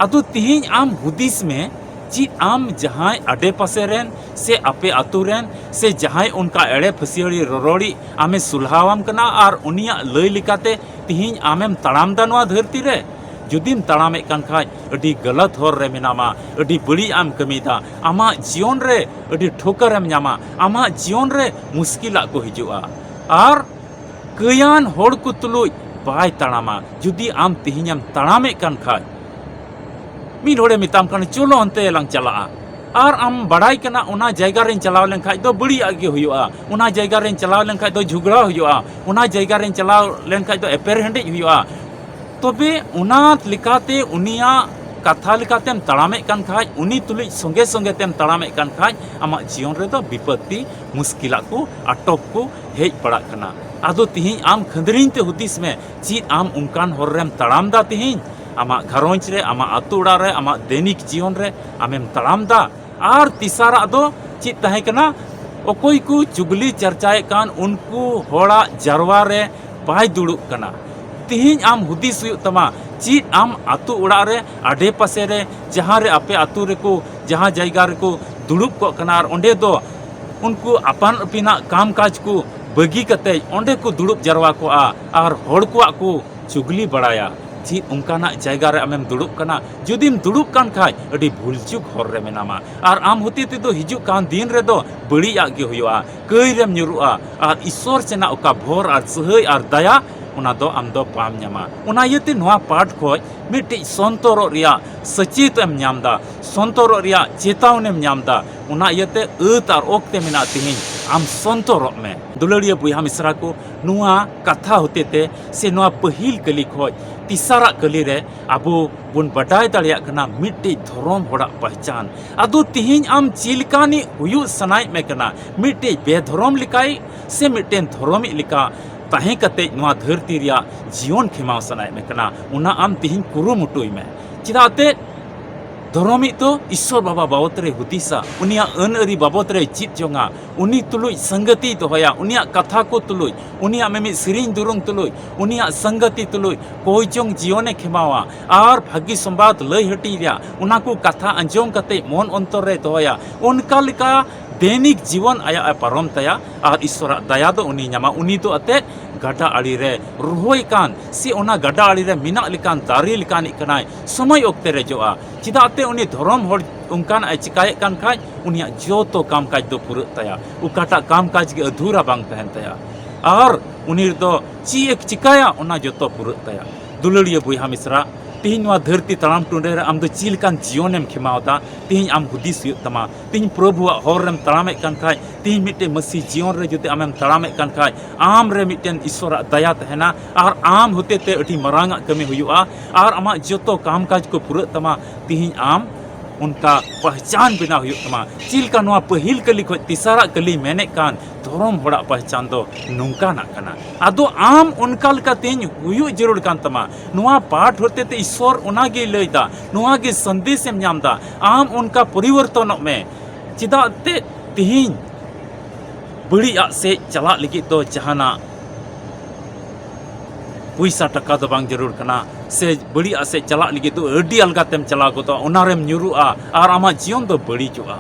ᱟᱫᱚ ᱛᱤᱦᱤᱧ ᱟᱢ ᱦᱩᱫᱤᱥ ᱢᱮ, ᱪᱮᱫ ᱟᱢ ᱡᱟᱦᱟᱸᱭ ᱟᱰᱮ ᱯᱟᱥᱮ ᱨᱮᱱ ᱥᱮ ᱟᱯᱮ ᱟᱛᱳ ᱨᱮᱱ ᱥᱮ ᱡᱟᱦᱟᱸᱭ ᱚᱱᱠᱟ ᱮᱲᱮ ᱯᱷᱟᱹᱥᱤᱭᱟᱹᱲᱤ ᱨᱚᱨᱚᱲᱤᱡ ᱟᱢᱮ ᱥᱩᱞᱦᱟᱣᱟᱢ ᱠᱟᱱᱟ ᱟᱨ ᱩᱱᱤᱭᱟᱜ ᱞᱟᱹᱭ ᱞᱮᱠᱟᱛᱮ ᱛᱤᱦᱤᱧ ᱟᱢᱮᱢ ᱛᱟᱲᱟᱢ ᱫᱟ ᱱᱚᱣᱟ ᱫᱷᱟᱹᱨᱛᱤ ᱨᱮ? ᱡᱩᱫᱤᱢ ᱛᱟᱲᱟᱢᱮᱫ ᱠᱟᱱ ᱠᱷᱟᱡ, ᱟᱹᱰᱤ ᱜᱟᱞᱟᱛ ᱦᱚᱨ ᱨᱮ ᱢᱮᱱᱟᱢᱟ, ᱟᱹᱰᱤ ᱵᱟᱹᱲᱤᱡ ᱟᱜ ᱮᱢ ᱠᱟᱹᱢᱤᱭᱮᱫᱟ᱾ ᱟᱢᱟᱜ ᱡᱤᱭᱚᱱ ᱨᱮ ᱟᱹᱰᱤ ᱴᱷᱳᱠᱟᱨᱮᱢ ᱧᱟᱢᱟ, ᱟᱢᱟᱜ ᱡᱤᱭᱚᱱ ᱨᱮ ᱢᱩᱥᱠᱤᱞᱟᱜ ᱠᱚ ᱦᱤᱡᱩᱜᱼᱟ᱾ ᱟᱨ ᱠᱟᱹᱭᱟᱱ ᱦᱚᱲ ᱠᱚ ᱛᱩᱞᱩᱡ ᱵᱟᱭ ᱛᱟᱲᱟᱢᱟ᱾ ᱡᱩᱫᱤ ᱟᱢ ᱛᱤᱦᱤᱧᱮᱢ ᱛᱟᱲᱟᱢᱮᱫ ᱠᱟᱱ ᱠᱷᱟᱡ, ᱢᱤᱫ ᱦᱚᱲᱮ ᱢᱮᱛᱟᱢ ᱠᱟᱱᱟ, "ᱪᱚᱞᱚ ᱚᱱᱛᱮ ᱞᱟᱝ ᱪᱟᱞᱟᱜᱼᱟ", ᱟᱨ ᱟᱢ ᱵᱟᱲᱟᱭ ᱠᱟᱱᱟ ᱚᱱᱟ ᱡᱟᱭᱜᱟ ᱨᱮᱧ ᱪᱟᱞᱟᱣ ᱞᱮᱱᱠᱷᱟᱡ ᱫᱚ ᱵᱟᱹᱲᱤᱡᱟᱜ ᱜᱮ ᱦᱩᱭᱩᱜᱼᱟ, ᱚᱱᱟ ᱡᱟᱭᱜᱟ ᱨᱮᱧ ᱪᱟᱞᱟᱣ ᱞᱮᱱᱠᱷᱟᱡ ᱫᱚ ᱡᱷᱚᱜᱽᱲᱟ ᱦᱩᱭᱩᱜᱼᱟ, ᱚᱱᱟ ᱡᱟᱭᱜᱟ ᱨᱮᱧ ᱪᱟᱞᱟᱣ ᱞᱮᱱᱠᱷᱟᱡ ᱫᱚ ᱮᱯᱮᱨ ᱦᱮᱸᱰᱮᱡ ᱦᱩᱭᱩᱜᱼᱟ᱾ ᱛᱚᱵᱮ ᱚᱱᱟ ᱞᱮᱠᱟᱛᱮ ᱩᱱᱤᱭᱟᱜ ᱠᱟᱛᱷᱟ ᱞᱮᱠᱟᱛᱮᱢ ᱛᱟᱲᱟᱢᱮᱫ ᱠᱟᱱ ᱠᱷᱟᱡ, ᱩᱱᱤ ᱛᱩᱞᱩᱡ ᱥᱚᱸᱜᱮ ᱥᱚᱸᱜᱮ ᱛᱮᱢ ᱛᱟᱲᱟᱢᱮᱫ ᱠᱟᱱ ᱠᱷᱟᱡ, ᱟᱢᱟᱜ ᱡᱤᱭᱚᱱ ᱨᱮᱫᱚ ᱵᱤᱯᱚᱛᱛᱤ, ᱢᱩᱥᱠᱤᱞᱟᱜ ᱠᱚ, ᱟᱴᱚᱠ ᱠᱚ ᱦᱮᱡ ᱯᱟᱲᱟᱜ ᱠᱟᱱᱟ᱾ ᱟᱫᱚ ᱛᱤᱦᱤᱧ ᱟᱢ ᱠᱷᱟᱹᱱᱫᱽᱨᱤᱧ ᱛᱮ ᱦᱩᱫᱤᱥ ᱢᱮ, ᱪᱮᱫ ᱟᱢ ᱚᱱᱠᱟᱱ ᱦᱚᱨ ᱨᱮᱢ ᱛᱟᱲᱟᱢ ᱫᱟ ᱛᱤᱦᱤᱧ? ᱟᱢᱟᱜ ᱜᱷᱟᱨᱚᱸᱡᱽ ᱨᱮ, ᱟᱢᱟᱜ ᱟᱹᱛᱩ ᱚᱲᱟᱜ ᱨᱮ, ᱟᱢᱟᱜ ᱫᱮᱱᱤᱠ ᱡᱤᱭᱚᱱ ᱨᱮ ᱟᱢᱮᱢ ᱛᱟᱲᱟᱢ ᱫᱟ? ᱟᱨ ᱛᱮᱥᱟᱨᱟᱜ ᱫᱚ ᱪᱮᱫ ᱛᱟᱦᱮᱸ ᱠᱟᱱᱟ? ᱚᱠᱚᱭ ᱠᱚ ᱪᱩᱜᱽᱞᱤ ᱪᱟᱨᱪᱟᱭᱮᱫ ᱠᱟᱱ, ᱩᱱᱠᱩ ᱦᱚᱲᱟᱜ ᱡᱟᱨᱣᱟ ᱨᱮ ᱵᱟᱭ ᱫᱩᱲᱩᱵ ᱠᱟᱱᱟ᱾ ᱛᱤᱦᱤᱧ ᱟᱢ ᱦᱩᱫᱤᱥ ᱦᱩᱭᱩᱜ ᱛᱟᱢᱟ, ᱪᱮᱫ ᱟᱢ ᱟᱹᱛᱩ ᱚᱲᱟᱜ ᱨᱮ, ᱟᱰᱮ ᱯᱟᱥᱮ ᱨᱮ, ᱡᱟᱦᱟᱸ ᱨᱮ ᱟᱯᱮ ᱟᱹᱛᱩ ᱨᱮᱠᱚ, ᱡᱟᱦᱟᱸ ᱡᱟᱭᱜᱟ ᱨᱮᱠᱚ ᱫᱩᱲᱩᱵ ᱠᱚᱜ ᱠᱟᱱᱟ, ᱟᱨ ᱚᱸᱰᱮ ᱫᱚ ᱩᱱᱠᱩ ᱟᱯᱟᱱ ᱟᱹᱯᱤᱱᱟᱜ ᱠᱟᱢ ᱠᱟᱡᱽ ᱠᱚ ᱵᱟᱹᱜᱤ ᱠᱟᱛᱮ ᱚᱸᱰᱮ ᱠᱚ ᱫᱩᱲᱩᱵ ᱡᱟᱨᱣᱟ ᱠᱚᱜᱼᱟ ᱟᱨ ᱦᱚᱲ ᱠᱚᱣᱟᱜ ᱠᱚ ᱪᱩᱜᱽᱞᱤ ᱵᱟᱲᱟᱭᱟ᱾ ᱪᱮᱫ ᱚᱱᱠᱟᱱᱟᱜ ᱡᱟᱭᱜᱟ ᱨᱮ ᱟᱢᱮᱢ ᱫᱩᱲᱩᱵ ᱠᱟᱱᱟ? ᱡᱩᱫᱤᱢ ᱫᱩᱲᱩᱵ ᱠᱟᱱ ᱠᱷᱟᱡ, ᱟᱹᱰᱤ ᱵᱷᱩᱞ ᱪᱩᱠ ᱦᱚᱨ ᱨᱮ ᱢᱮᱱᱟᱢᱟ᱾ ᱟᱨ ᱟᱢ ᱦᱚᱛᱮ ᱛᱮᱫᱚ ᱦᱤᱡᱩᱜ ᱠᱟᱱ ᱫᱤᱱ ᱨᱮᱫᱚ ᱵᱟᱹᱲᱤᱡᱟᱜ ᱜᱮ ᱦᱩᱭᱩᱜᱼᱟ, ᱠᱟᱹᱭ ᱨᱮᱢ ᱧᱩᱨᱩᱜᱼᱟ, ᱟᱨ ᱤᱥᱥᱚᱨ ᱥᱮᱱᱟᱜ ᱚᱠᱟ ᱵᱷᱚᱨ ᱟᱨ ᱥᱟᱹᱦᱟᱹᱭ ᱟᱨ ᱫᱟᱭᱟ, ᱚᱱᱟ ᱫᱚ ᱟᱢ ᱫᱚ ᱵᱟᱢ ᱧᱟᱢᱟ᱾ ᱚᱱᱟ ᱤᱭᱟᱹᱛᱮ ᱱᱚᱣᱟ ᱯᱟᱴ ᱠᱷᱚᱡ ᱢᱤᱫᱴᱤᱡ ᱥᱚᱱᱛᱚᱨᱚᱜ ᱨᱮᱭᱟᱜ ᱥᱮᱪᱮᱫ ᱮᱢ ᱧᱟᱢ ᱫᱟ, ᱥᱚᱱᱛᱚᱨᱚᱜ ᱨᱮᱭᱟᱜ ᱪᱮᱛᱟᱣᱱᱮᱢ ᱧᱟᱢ ᱫᱟ᱾ ᱚᱱᱟ ᱤᱭᱟᱹᱛᱮ ᱟᱹᱛ ᱟᱨ ᱚᱠᱛᱮ ᱢᱮᱱᱟᱜ ᱛᱤᱦᱤᱧ, ᱟᱢ ᱥᱚᱱᱛᱚᱨᱚᱜ ᱢᱮ᱾ ᱫᱩᱞᱟᱹᱲᱤᱭᱟᱹ ᱵᱚᱭᱦᱟ ᱢᱤᱥᱨᱟ ᱠᱚ, ᱱᱚᱣᱟ ᱠᱟᱛᱷᱟ ᱦᱚᱛᱮ ᱛᱮ ᱥᱮ ᱱᱚᱣᱟ ᱯᱟᱹᱦᱤᱞ ᱠᱟᱹᱞᱤ ᱠᱷᱚᱡ ᱛᱮᱥᱟᱨᱟᱜ ᱠᱟᱹᱞᱤ ᱨᱮ ᱟᱵᱚ ᱵᱚᱱ ᱵᱟᱰᱟᱭ ᱫᱟᱲᱮᱭᱟᱜ ᱠᱟᱱᱟ ᱢᱤᱫᱴᱤᱡ ᱫᱷᱚᱨᱚᱢ ᱦᱚᱲᱟᱜ ᱯᱟᱦᱪᱟᱱ᱾ ᱟᱫᱚ ᱛᱤᱦᱤᱧ ᱟᱢ ᱪᱮᱫ ᱞᱮᱠᱟᱱᱤᱡ ᱦᱩᱭᱩᱜ ᱥᱟᱱᱟᱭᱮᱫ ᱢᱮ ᱠᱟᱱᱟ? ᱢᱤᱫᱴᱤᱡ ᱵᱮᱫᱷᱚᱨᱚᱢ ᱞᱮᱠᱟᱭ ᱥᱮ ᱢᱤᱫᱴᱮᱱ ᱫᱷᱚᱨᱚᱢᱤᱡ ᱞᱮᱠᱟ ᱛᱟᱦᱮᱸ ᱠᱟᱛᱮ ᱱᱚᱣᱟ ᱫᱷᱟᱹᱨᱛᱤ ᱨᱮᱭᱟᱜ ᱡᱤᱭᱚᱱ ᱠᱷᱮᱢᱟᱣ ᱥᱟᱱᱟᱭᱮᱫ ᱢᱮ ᱠᱟᱱᱟ? ᱚᱱᱟ ᱟᱢ ᱛᱤᱦᱤᱧ ᱠᱩᱨᱩᱢᱩᱴᱩᱭ ᱢᱮ᱾ ᱪᱮᱫᱟᱜ ᱛᱮ ᱫᱷᱚᱨᱚᱢᱤᱡ ᱫᱚ ᱤᱥᱥᱚᱨ ᱵᱟᱵᱟ ᱵᱟᱵᱚᱛ ᱨᱮᱭ ᱦᱩᱫᱤᱥᱟ, ᱩᱱᱤᱭᱟᱜ ᱟᱹᱱ ᱟᱹᱨᱤ ᱵᱟᱵᱚᱛ ᱨᱮᱭ ᱪᱮᱫ ᱡᱚᱝᱟ, ᱩᱱᱤ ᱛᱩᱞᱩᱡ ᱥᱟᱝᱜᱟᱛᱤᱭ ᱫᱚᱦᱚᱭᱟ, ᱩᱱᱤᱭᱟᱜ ᱠᱟᱛᱷᱟ ᱠᱚ ᱛᱩᱞᱩᱡ, ᱩᱱᱤᱭᱟᱜ ᱢᱤᱢᱤᱫ ᱥᱮᱨᱮᱧ ᱫᱩᱨᱩᱝ ᱛᱩᱞᱩᱡ, ᱩᱱᱤᱭᱟᱜ ᱥᱟᱝᱜᱟᱛᱤ ᱛᱩᱞᱩᱡ ᱠᱚᱭ ᱡᱚᱝ ᱡᱤᱭᱚᱱᱮ ᱠᱷᱮᱢᱟᱣᱟ ᱟᱨ ᱵᱷᱟᱹᱜᱤ ᱥᱚᱢᱵᱟᱫ ᱞᱟᱹᱭ ᱦᱟᱹᱴᱤᱧ ᱨᱮᱭᱟᱜ ᱚᱱᱟ ᱠᱚ ᱠᱟᱛᱷᱟ ᱟᱸᱡᱚᱢ ᱠᱟᱛᱮ ᱢᱚᱱ ᱚᱱᱛᱚᱨ ᱨᱮᱭ ᱫᱚᱦᱚᱭᱟ᱾ ᱚᱱᱠᱟ ᱞᱮᱠᱟ ᱫᱮᱱᱤᱠ ᱡᱤᱵᱚᱱ ᱟᱭᱟᱜ ᱮ ᱯᱟᱨᱚᱢ ᱛᱟᱭᱟ ᱟᱨ ᱤᱥᱥᱚᱨᱟᱜ ᱫᱟᱭᱟ ᱫᱚ ᱩᱱᱤ ᱧᱟᱢᱟ᱾ ᱩᱱᱤ ᱫᱚ ᱟᱛᱮᱫ ᱜᱟᱰᱟ ᱟᱲᱮ ᱨᱮ ᱨᱚᱦᱚᱭ ᱠᱟᱱ ᱥᱮ ᱚᱱᱟ ᱜᱟᱰᱟ ᱟᱲᱮ ᱨᱮ ᱢᱮᱱᱟᱜ ᱞᱮᱠᱟᱱ ᱫᱟᱨᱮ ᱞᱮᱠᱟᱱᱤᱡ ᱠᱟᱱᱟᱭ᱾ ᱥᱚᱢᱚᱭ ᱚᱠᱛᱮ ᱨᱮ ᱡᱚᱜᱼᱟ᱾ ᱪᱮᱫᱟᱜ ᱛᱮ ᱩᱱᱤ ᱫᱷᱚᱨᱚᱢ ᱦᱚᱲ ᱚᱱᱠᱟᱱᱟᱜ ᱮ ᱪᱤᱠᱟᱭᱮᱫ ᱠᱟᱱ ᱠᱷᱟᱡ, ᱩᱱᱤᱭᱟᱜ ᱡᱚᱛᱚ ᱠᱟᱢ ᱠᱟᱡᱽ ᱫᱚ ᱯᱩᱨᱟᱹᱜ ᱛᱟᱭᱟ᱾ ᱚᱠᱟᱴᱟᱜ ᱠᱟᱢ ᱠᱟᱡᱽ ᱜᱮ ᱟᱫᱷᱩᱨᱟ ᱵᱟᱝ ᱛᱟᱦᱮᱱ ᱛᱟᱭᱟ᱾ ᱟᱨ ᱩᱱᱤ ᱫᱚ ᱪᱮᱫ ᱮ ᱪᱤᱠᱟᱭᱟ, ᱚᱱᱟ ᱡᱚᱛᱚ ᱯᱩᱨᱟᱹᱜ ᱛᱟᱭᱟ᱾ ᱫᱩᱞᱟᱹᱲᱤᱭᱟᱹ ᱵᱚᱭᱦᱟ ᱢᱤᱥᱨᱟ, ᱛᱤᱦᱤᱧ ᱱᱚᱣᱟ ᱫᱷᱟᱹᱨᱛᱤ ᱛᱟᱲᱟᱢ ᱴᱩᱰᱟᱹ ᱨᱮ ᱟᱢ ᱫᱚ ᱪᱮᱫ ᱞᱮᱠᱟᱱ ᱡᱤᱭᱚᱱᱮᱢ ᱠᱷᱮᱢᱟᱣ ᱮᱫᱟ? ᱛᱤᱦᱤᱧ ᱟᱢ ᱦᱩᱫᱤᱥ ᱦᱩᱭᱩᱜ ᱛᱟᱢᱟ᱾ ᱛᱤᱦᱤᱧ ᱯᱨᱚᱵᱷᱩᱣᱟᱜ ᱦᱚᱨ ᱨᱮᱢ ᱛᱟᱲᱟᱢᱮᱫ ᱠᱟᱱ ᱠᱷᱟᱡ, ᱛᱤᱦᱤᱧ ᱢᱤᱫᱴᱮᱱ ᱢᱟᱹᱥᱤ ᱡᱤᱭᱚᱱ ᱨᱮ ᱡᱩᱫᱤ ᱟᱢᱮᱢ ᱛᱟᱲᱟᱢᱮᱫ ᱠᱟᱱ ᱠᱷᱟᱡ, ᱟᱢ ᱨᱮ ᱢᱤᱫᱴᱮᱱ ᱤᱥᱥᱚᱨᱟᱜ ᱫᱟᱭᱟ ᱛᱟᱦᱮᱱᱟ ᱟᱨ ᱟᱢ ᱦᱚᱛᱮ ᱛᱮ ᱟᱹᱰᱤ ᱢᱟᱨᱟᱝ ᱟᱜ ᱠᱟᱹᱢᱤ ᱦᱩᱭᱩᱜᱼᱟ ᱟᱨ ᱟᱢᱟᱜ ᱡᱚᱛᱚ ᱠᱟᱢ ᱠᱟᱡᱽ ᱠᱚ ᱯᱩᱨᱟᱹᱜ ᱛᱟᱢᱟ᱾ ᱛᱤᱦᱤᱧ ᱟᱢ ᱚᱱᱠᱟ ᱯᱟᱦᱪᱟᱱ ᱵᱮᱱᱟᱣ ᱦᱩᱭᱩᱜ ᱛᱟᱢᱟ᱾ ᱪᱮᱫ ᱞᱮᱠᱟ ᱱᱚᱣᱟ ᱯᱟᱹᱦᱤᱞ ᱠᱟᱹᱞᱤ ᱠᱷᱚᱱ ᱛᱮᱥᱟᱨᱟᱜ ᱠᱟᱹᱞᱤ ᱢᱮᱱᱮᱫ ᱠᱟᱱ, ᱫᱷᱚᱨᱚᱢ ᱦᱚᱲᱟᱜ ᱯᱟᱦᱪᱟᱱ ᱫᱚ ᱱᱚᱝᱠᱟᱱᱟᱜ ᱠᱟᱱᱟ᱾ ᱟᱫᱚ ᱟᱢ ᱚᱱᱠᱟ ᱞᱮᱠᱟ ᱛᱤᱦᱤᱧ ᱦᱩᱭᱩᱜ ᱡᱟᱹᱨᱩᱲ ᱠᱟᱱ ᱛᱟᱢᱟ᱾ ᱱᱚᱣᱟ ᱯᱟᱴ ᱦᱚᱛᱮ ᱛᱮ ᱤᱥᱥᱚᱨ ᱚᱱᱟ ᱜᱮᱭ ᱞᱟᱹᱭ ᱮᱫᱟ, ᱱᱚᱣᱟ ᱜᱮ ᱥᱟᱸᱫᱮᱥ ᱮᱢ ᱧᱟᱢ ᱮᱫᱟ᱾ ᱟᱢ ᱚᱱᱠᱟ ᱯᱚᱨᱤᱵᱚᱨᱛᱚᱱᱚᱜ ᱢᱮ᱾ ᱪᱮᱫᱟᱜ ᱛᱮ ᱛᱤᱦᱤᱧ ᱵᱟᱹᱲᱤᱡ ᱟᱜ ᱥᱮᱫ ᱪᱟᱞᱟᱜ ᱞᱟᱹᱜᱤᱫ ᱫᱚ ᱡᱟᱦᱟᱱᱟᱜ ᱯᱚᱭᱥᱟ ᱴᱟᱠᱟ ᱫᱚ ᱵᱟᱝ ᱡᱟᱹᱨᱩᱲ ᱠᱟᱱᱟ, ᱥᱮ ᱵᱟᱹᱲᱤᱡ ᱟᱜ ᱥᱮᱫ ᱪᱟᱞᱟᱜ ᱞᱟᱹᱜᱤᱫ ᱫᱚ ᱟᱹᱰᱤ ᱟᱞᱜᱟ ᱛᱮᱢ ᱪᱟᱞᱟᱣ ᱜᱚᱫᱚᱜᱼᱟ, ᱚᱱᱟ ᱨᱮᱢ ᱧᱩᱨᱩᱜᱼᱟ ᱟᱨ ᱟᱢᱟᱜ ᱡᱤᱭᱚᱱ ᱫᱚ ᱵᱟᱹᱲᱤᱡᱚᱜᱼᱟ᱾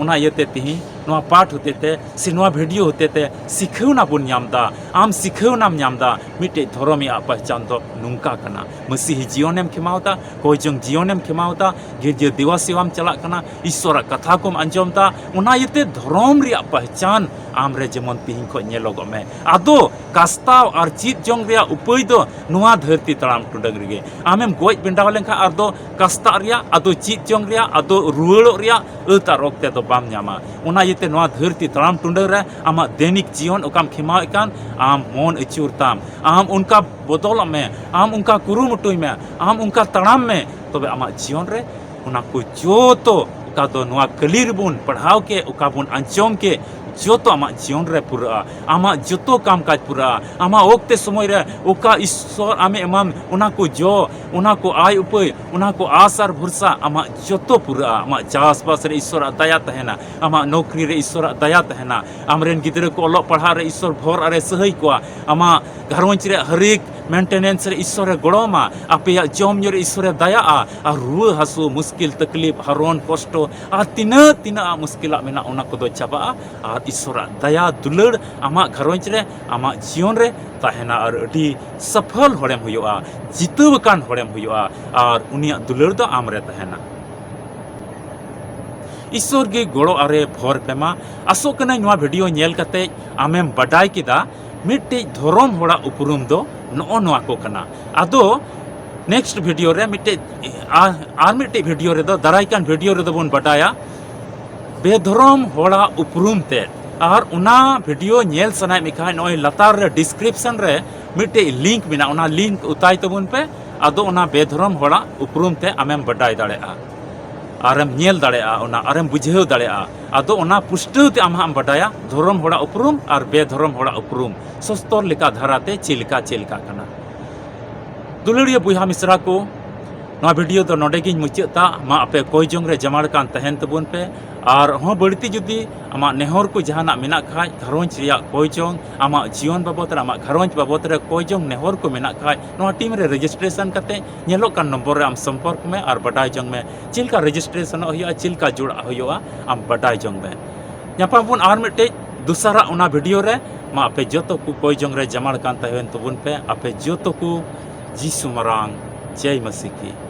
ᱚᱱᱟ ᱤᱭᱟᱹᱛᱮ ᱛᱤᱦᱤᱧ ᱱᱚᱣᱟ ᱯᱟᱴ ᱦᱚᱛᱮ ᱛᱮ ᱥᱮ ᱱᱚᱣᱟ ᱵᱷᱤᱰᱤᱭᱳ ᱦᱚᱛᱮ ᱛᱮ ᱥᱤᱠᱷᱟᱹᱣᱱᱟ ᱵᱚᱱ ᱧᱟᱢ ᱮᱫᱟ, ᱟᱢ ᱥᱤᱠᱷᱟᱹᱣᱱᱟᱢ ᱧᱟᱢ ᱮᱫᱟ ᱢᱤᱫᱴᱮᱡ ᱫᱷᱚᱨᱚᱢᱤᱭᱟᱜ ᱯᱟᱦᱪᱟᱱ ᱫᱚ ᱱᱚᱝᱠᱟ ᱠᱟᱱᱟ᱾ ᱢᱟᱹᱥᱤᱦᱤ ᱡᱤᱭᱚᱱᱮᱢ ᱠᱷᱮᱢᱟᱣ ᱮᱫᱟ, ᱠᱚᱭ ᱡᱚᱝ ᱡᱤᱭᱚᱱᱮᱢ ᱠᱷᱮᱢᱟᱣ ᱮᱫᱟ, ᱜᱤᱨᱡᱟᱹ ᱫᱮᱣᱟ ᱥᱮᱣᱟᱢ ᱪᱟᱞᱟᱜ ᱠᱟᱱᱟ, ᱤᱥᱥᱚᱨᱟᱜ ᱠᱟᱛᱷᱟ ᱠᱚᱢ ᱟᱸᱡᱚᱢ ᱮᱫᱟ, ᱚᱱᱟ ᱤᱭᱟᱹᱛᱮ ᱫᱷᱚᱨᱚᱢ ᱨᱮᱭᱟᱜ ᱯᱟᱦᱪᱟᱱ ᱟᱢ ᱨᱮ ᱡᱮᱢᱚᱱ ᱛᱤᱦᱤᱧ ᱠᱷᱚᱱ ᱧᱮᱞᱚᱜᱚᱜ ᱢᱮ᱾ ᱟᱫᱚ ᱠᱟᱥᱛᱟᱣ ᱟᱨ ᱪᱮᱫ ᱡᱚᱝ ᱨᱮᱭᱟᱜ ᱩᱯᱟᱹᱭ ᱫᱚ ᱱᱚᱣᱟ ᱫᱷᱟᱹᱨᱛᱤ ᱛᱟᱲᱟᱢ ᱴᱩᱰᱟᱹᱝ ᱨᱮᱜᱮ᱾ ᱟᱢᱮᱢ ᱜᱚᱡ ᱵᱮᱸᱰᱟᱣ ᱞᱮᱱᱠᱷᱟᱱ ᱟᱨ ᱫᱚ ᱠᱟᱥᱛᱟᱜ ᱨᱮᱭᱟᱜ, ᱟᱫᱚ ᱪᱮᱫ ᱡᱚᱝ ᱨᱮᱭᱟᱜ, ᱟᱫᱚ ᱨᱩᱣᱟᱹᱲᱚᱜ ᱨᱮᱭᱟᱜ ᱟᱹᱛ ᱟᱨ ᱚᱠᱛᱮ ᱫᱚ ᱵᱟᱢ ᱧᱟᱢᱟ᱾ ᱚᱱᱟ ᱤᱭᱟᱹᱛᱮ ᱱᱚᱣᱟ ᱫᱷᱟᱹᱨᱛᱤ ᱛᱟᱲᱟᱢ ᱴᱩᱰᱟᱹᱝ ᱨᱮ ᱟᱢᱟᱜ ᱫᱮᱱᱤᱠ ᱡᱤᱭᱚᱱ ᱚᱠᱟᱢ ᱠᱷᱮᱢᱟᱣᱮᱫ ᱠᱟᱱ, ᱟᱢ ᱢᱚᱱ ᱟᱹᱪᱩᱨ ᱛᱟᱢ, ᱟᱢ ᱚᱱᱠᱟ ᱵᱚᱫᱚᱞᱚᱜ ᱢᱮ, ᱟᱢ ᱚᱱᱠᱟ ᱠᱩᱨᱩᱢᱩᱴᱩᱭ ᱢᱮ, ᱟᱢ ᱚᱱᱠᱟ ᱛᱟᱲᱟᱢ ᱢᱮ, ᱛᱚᱵᱮ ᱟᱢᱟᱜ ᱡᱤᱭᱚᱱ ᱨᱮ ᱚᱱᱟ ᱠᱚ ᱡᱚᱛᱚ, ᱚᱠᱟ ᱫᱚ ᱱᱚᱣᱟ ᱠᱟᱹᱞᱤ ᱨᱮᱵᱚᱱ ᱯᱟᱲᱦᱟᱣ ᱠᱮᱫ, ᱚᱠᱟ ᱵᱚᱱ ᱟᱸᱡᱚᱢ ᱠᱮᱫ, ᱡᱚᱛᱚ ᱟᱢᱟᱜ ᱡᱤᱭᱚᱱ ᱨᱮ ᱯᱩᱨᱟᱹᱜᱼᱟ, ᱟᱢᱟᱜ ᱡᱚᱛᱚ ᱠᱟᱢ ᱠᱟᱡᱽ ᱯᱩᱨᱟᱹᱜᱼᱟ, ᱟᱢᱟᱜ ᱚᱠᱛᱮ ᱥᱚᱢᱚᱭ ᱨᱮ ᱚᱠᱟ ᱤᱥᱥᱚᱨ ᱟᱢᱮ ᱮᱢᱟᱢ, ᱚᱱᱟ ᱠᱚ ᱡᱚ, ᱚᱱᱟ ᱠᱚ ᱟᱭ ᱩᱯᱟᱹᱭ, ᱚᱱᱟ ᱠᱚ ᱟᱥ ᱟᱨ ᱵᱷᱚᱨᱥᱟ ᱟᱢᱟᱜ ᱡᱚᱛᱚ ᱯᱩᱨᱟᱹᱜᱼᱟ᱾ ᱟᱢᱟᱜ ᱪᱟᱥᱵᱟᱥ ᱨᱮ ᱤᱥᱥᱚᱨᱟᱜ ᱫᱟᱭᱟ ᱛᱟᱦᱮᱱᱟ, ᱟᱢᱟᱜ ᱱᱚᱠᱨᱤ ᱨᱮ ᱤᱥᱥᱚᱨᱟᱜ ᱫᱟᱭᱟ ᱛᱟᱦᱮᱱᱟ, ᱟᱢᱨᱮᱱ ᱜᱤᱫᱽᱨᱟᱹ ᱠᱚ ᱚᱞᱚᱜ ᱯᱟᱲᱦᱟᱜ ᱨᱮ ᱤᱥᱥᱚᱨ ᱵᱷᱚᱨ ᱟᱨᱮ ᱥᱟᱹᱦᱟᱹᱭ ᱠᱚᱣᱟ, ᱟᱢᱟᱜ ᱜᱷᱟᱨᱚᱸᱡᱽ ᱨᱮᱭᱟᱜ ᱦᱟᱨᱤᱠ ᱢᱮᱱᱴᱮᱱᱮᱱᱥ ᱨᱮ ᱤᱥᱥᱚᱨᱮ ᱜᱚᱲᱚ ᱟᱢᱟ, ᱟᱯᱮᱭᱟᱜ ᱡᱚᱢ ᱧᱩ ᱨᱮ ᱤᱥᱥᱚᱨᱮ ᱫᱟᱭᱟᱜᱼᱟ, ᱟᱨ ᱨᱩᱣᱟᱹ ᱦᱟᱹᱥᱩ, ᱢᱩᱥᱠᱤᱞ, ᱛᱟᱠᱞᱤᱯ, ᱦᱟᱨᱚᱱ, ᱠᱚᱥᱴᱚ, ᱟᱨ ᱛᱤᱱᱟᱹᱜ ᱛᱤᱱᱟᱹᱜ ᱟᱜ ᱢᱩᱥᱠᱤᱞᱟᱜ ᱢᱮᱱᱟᱜ, ᱚᱱᱟ ᱠᱚᱫᱚ ᱪᱟᱵᱟᱜᱼᱟ, ᱟᱨ ᱤᱥᱥᱚᱨᱟᱜ ᱫᱟᱭᱟ ᱫᱩᱞᱟᱹᱲ ᱟᱢᱟᱜ ᱜᱷᱟᱨᱚᱸᱡᱽ ᱨᱮ, ᱟᱢᱟᱜ ᱡᱤᱭᱚᱱ ᱨᱮ ᱛᱟᱦᱮᱱᱟ, ᱟᱨ ᱟᱹᱰᱤ ᱥᱟᱯᱷᱚᱞ ᱦᱚᱲᱮᱢ ᱦᱩᱭᱩᱜᱼᱟ, ᱡᱤᱛᱟᱹᱣ ᱟᱠᱟᱱ ᱦᱚᱲᱮᱢ ᱦᱩᱭᱩᱜᱼᱟ, ᱟᱨ ᱩᱱᱤᱭᱟᱜ ᱫᱩᱞᱟᱹᱲ ᱫᱚ ᱟᱢ ᱨᱮ ᱛᱟᱦᱮᱱᱟ᱾ ᱤᱥᱥᱚᱨ ᱜᱮ ᱜᱚᱲᱚ ᱟᱨᱮ ᱵᱷᱚᱨ ᱯᱮᱢᱟ᱾ ᱟᱥᱚᱜ ᱠᱟᱹᱱᱟᱹᱧ ᱱᱚᱣᱟ ᱵᱷᱤᱰᱤᱭᱳ ᱧᱮᱞ ᱠᱟᱛᱮ ᱟᱢᱮᱢ ᱵᱟᱰᱟᱭ ᱠᱮᱫᱟ ᱢᱤᱫᱴᱤᱡ ᱫᱷᱚᱨᱚᱢ ᱦᱚᱲᱟᱜ ᱩᱯᱨᱩᱢ ᱫᱚ ᱱᱚᱜᱼᱚ ᱱᱚᱣᱟ ᱠᱚ ᱠᱟᱱᱟ᱾ ᱟᱫᱚ ᱱᱮᱠᱥᱴ ᱵᱷᱤᱰᱤᱭᱳ ᱨᱮ ᱢᱤᱫᱴᱤᱡ ᱟᱨ, ᱟᱨ ᱢᱤᱫᱴᱤᱡ ᱵᱷᱤᱰᱤᱭᱳ ᱨᱮᱫᱚ, ᱫᱟᱨᱟᱭ ᱠᱟᱱ ᱵᱷᱤᱰᱤᱭᱳ ᱨᱮᱫᱚ ᱵᱚᱱ ᱵᱟᱰᱟᱭᱟ ᱵᱮᱫᱷᱚᱨᱚᱢ ᱦᱚᱲᱟᱜ ᱩᱯᱨᱩᱢ ᱛᱮ᱾ ᱟᱨ ᱚᱱᱟ ᱵᱷᱤᱰᱤᱭᱳ ᱧᱮᱞ ᱥᱟᱱᱟᱭᱮᱫ ᱢᱮ ᱠᱷᱟᱱ, ᱱᱚᱜᱼᱚᱭ ᱞᱟᱛᱟᱨ ᱨᱮ ᱰᱤᱥᱠᱨᱤᱯᱥᱚᱱ ᱨᱮ ᱢᱤᱫᱴᱤᱡ ᱞᱤᱝᱠ ᱢᱮᱱᱟᱜᱼᱟ, ᱚᱱᱟ ᱞᱤᱝᱠ ᱚᱛᱟᱭ ᱛᱟᱵᱚᱱ ᱯᱮ᱾ ᱟᱫᱚ ᱚᱱᱟ ᱵᱮᱫᱷᱚᱨᱚᱢ ᱦᱚᱲᱟᱜ ᱩᱯᱨᱩᱢ ᱛᱮ ᱟᱢᱮᱢ ᱵᱟᱰᱟᱭ ᱫᱟᱲᱮᱭᱟᱜᱼᱟ, ᱟᱨᱮᱢ ᱧᱮᱞ ᱫᱟᱲᱮᱭᱟᱜᱼᱟ ᱚᱱᱟ, ᱟᱨᱮᱢ ᱵᱩᱡᱷᱟᱹᱣ ᱫᱟᱲᱮᱭᱟᱜᱼᱟ᱾ ᱟᱫᱚ ᱚᱱᱟ ᱯᱩᱥᱴᱟᱹᱣ ᱛᱮ ᱟᱢ ᱦᱟᱸᱜ ᱮᱢ ᱵᱟᱰᱟᱭᱟ ᱫᱷᱚᱨᱚᱢ ᱦᱚᱲᱟᱜ ᱩᱯᱨᱩᱢ ᱟᱨ ᱵᱮᱫᱷᱚᱨᱚᱢ ᱦᱚᱲᱟᱜ ᱩᱯᱨᱩᱢ, ᱥᱚᱥᱛᱚᱨ ᱞᱮᱠᱟ ᱫᱷᱟᱨᱟᱛᱮ ᱪᱮᱫ ᱞᱮᱠᱟ, ᱪᱮᱫ ᱞᱮᱠᱟ ᱠᱟᱱᱟ᱾ ᱫᱩᱞᱟᱹᱲᱤᱭᱟᱹ ᱵᱚᱭᱦᱟ ᱢᱤᱥᱨᱟ ᱠᱚ, ᱱᱚᱣᱟ ᱵᱷᱤᱰᱤᱭᱳ ᱫᱚ ᱱᱚᱰᱮ ᱜᱤᱧ ᱢᱩᱪᱟᱹᱫ ᱫᱟ᱾ ᱢᱟ ᱟᱯᱮ ᱠᱚᱭ ᱡᱚᱝ ᱨᱮ ᱡᱟᱢᱟᱲ ᱠᱟᱱ ᱛᱟᱦᱮᱱ ᱛᱟᱵᱚᱱ ᱯᱮ᱾ ᱟᱨ ᱦᱚᱸ ᱵᱟᱹᱲᱛᱤ ᱡᱩᱫᱤ ᱟᱢᱟᱜ ᱱᱮᱦᱚᱨ ᱠᱚ ᱡᱟᱦᱟᱱᱟᱜ ᱢᱮᱱᱟᱜ ᱠᱷᱟᱡ, ᱜᱷᱟᱨᱚᱸᱡᱽ ᱨᱮᱭᱟᱜ ᱠᱚᱭ ᱡᱚᱝ, ᱟᱢᱟᱜ ᱡᱤᱭᱚᱱ ᱵᱟᱵᱚᱛ ᱨᱮ, ᱟᱢᱟᱜ ᱜᱷᱟᱨᱚᱸᱡᱽ ᱵᱟᱵᱚᱛ ᱨᱮ ᱠᱚᱭ ᱡᱚᱝ ᱱᱮᱦᱚᱨ ᱠᱚ ᱢᱮᱱᱟᱜ ᱠᱷᱟᱡ, ᱱᱚᱣᱟ ᱴᱤᱢ ᱨᱮ ᱨᱮᱡᱤᱥᱴᱨᱮᱥᱚᱱ ᱠᱟᱛᱮ ᱧᱮᱞᱚᱜ ᱠᱟᱱ ᱱᱚᱢᱵᱚᱨ ᱨᱮ ᱟᱢ ᱥᱚᱢᱯᱚᱨᱠ ᱢᱮ ᱟᱨ ᱵᱟᱰᱟᱭ ᱡᱚᱝ ᱢᱮ ᱪᱮᱫ ᱞᱮᱠᱟ ᱨᱮᱡᱤᱥᱴᱨᱮᱥᱚᱱᱚᱜ ᱦᱩᱭᱩᱜᱼᱟ, ᱪᱮᱫ ᱞᱮᱠᱟ ᱡᱚᱲᱟᱜ ᱦᱩᱭᱩᱜᱼᱟ, ᱟᱢ ᱵᱟᱰᱟᱭ ᱡᱚᱝ ᱢᱮ᱾ ᱧᱟᱯᱟᱢ ᱵᱚᱱ ᱟᱨ ᱢᱤᱫᱴᱮᱡ ᱫᱚᱥᱟᱨᱟᱜ ᱚᱱᱟ ᱵᱷᱤᱰᱤᱭᱳ ᱨᱮ᱾ ᱢᱟ ᱟᱯᱮ ᱡᱚᱛᱚ ᱠᱚ ᱠᱚᱭ ᱡᱚᱝ ᱨᱮ ᱡᱟᱢᱟᱲ ᱠᱟᱱ ᱛᱟᱦᱮᱱ ᱛᱟᱵᱚᱱ ᱯᱮ᱾ ᱟᱯᱮ ᱡᱚᱛᱚ ᱠᱚ ᱡᱤᱥᱩ ᱢᱟᱨᱟᱝ ᱡᱟᱭ ᱢᱟᱹᱥᱤ ᱠᱤ᱾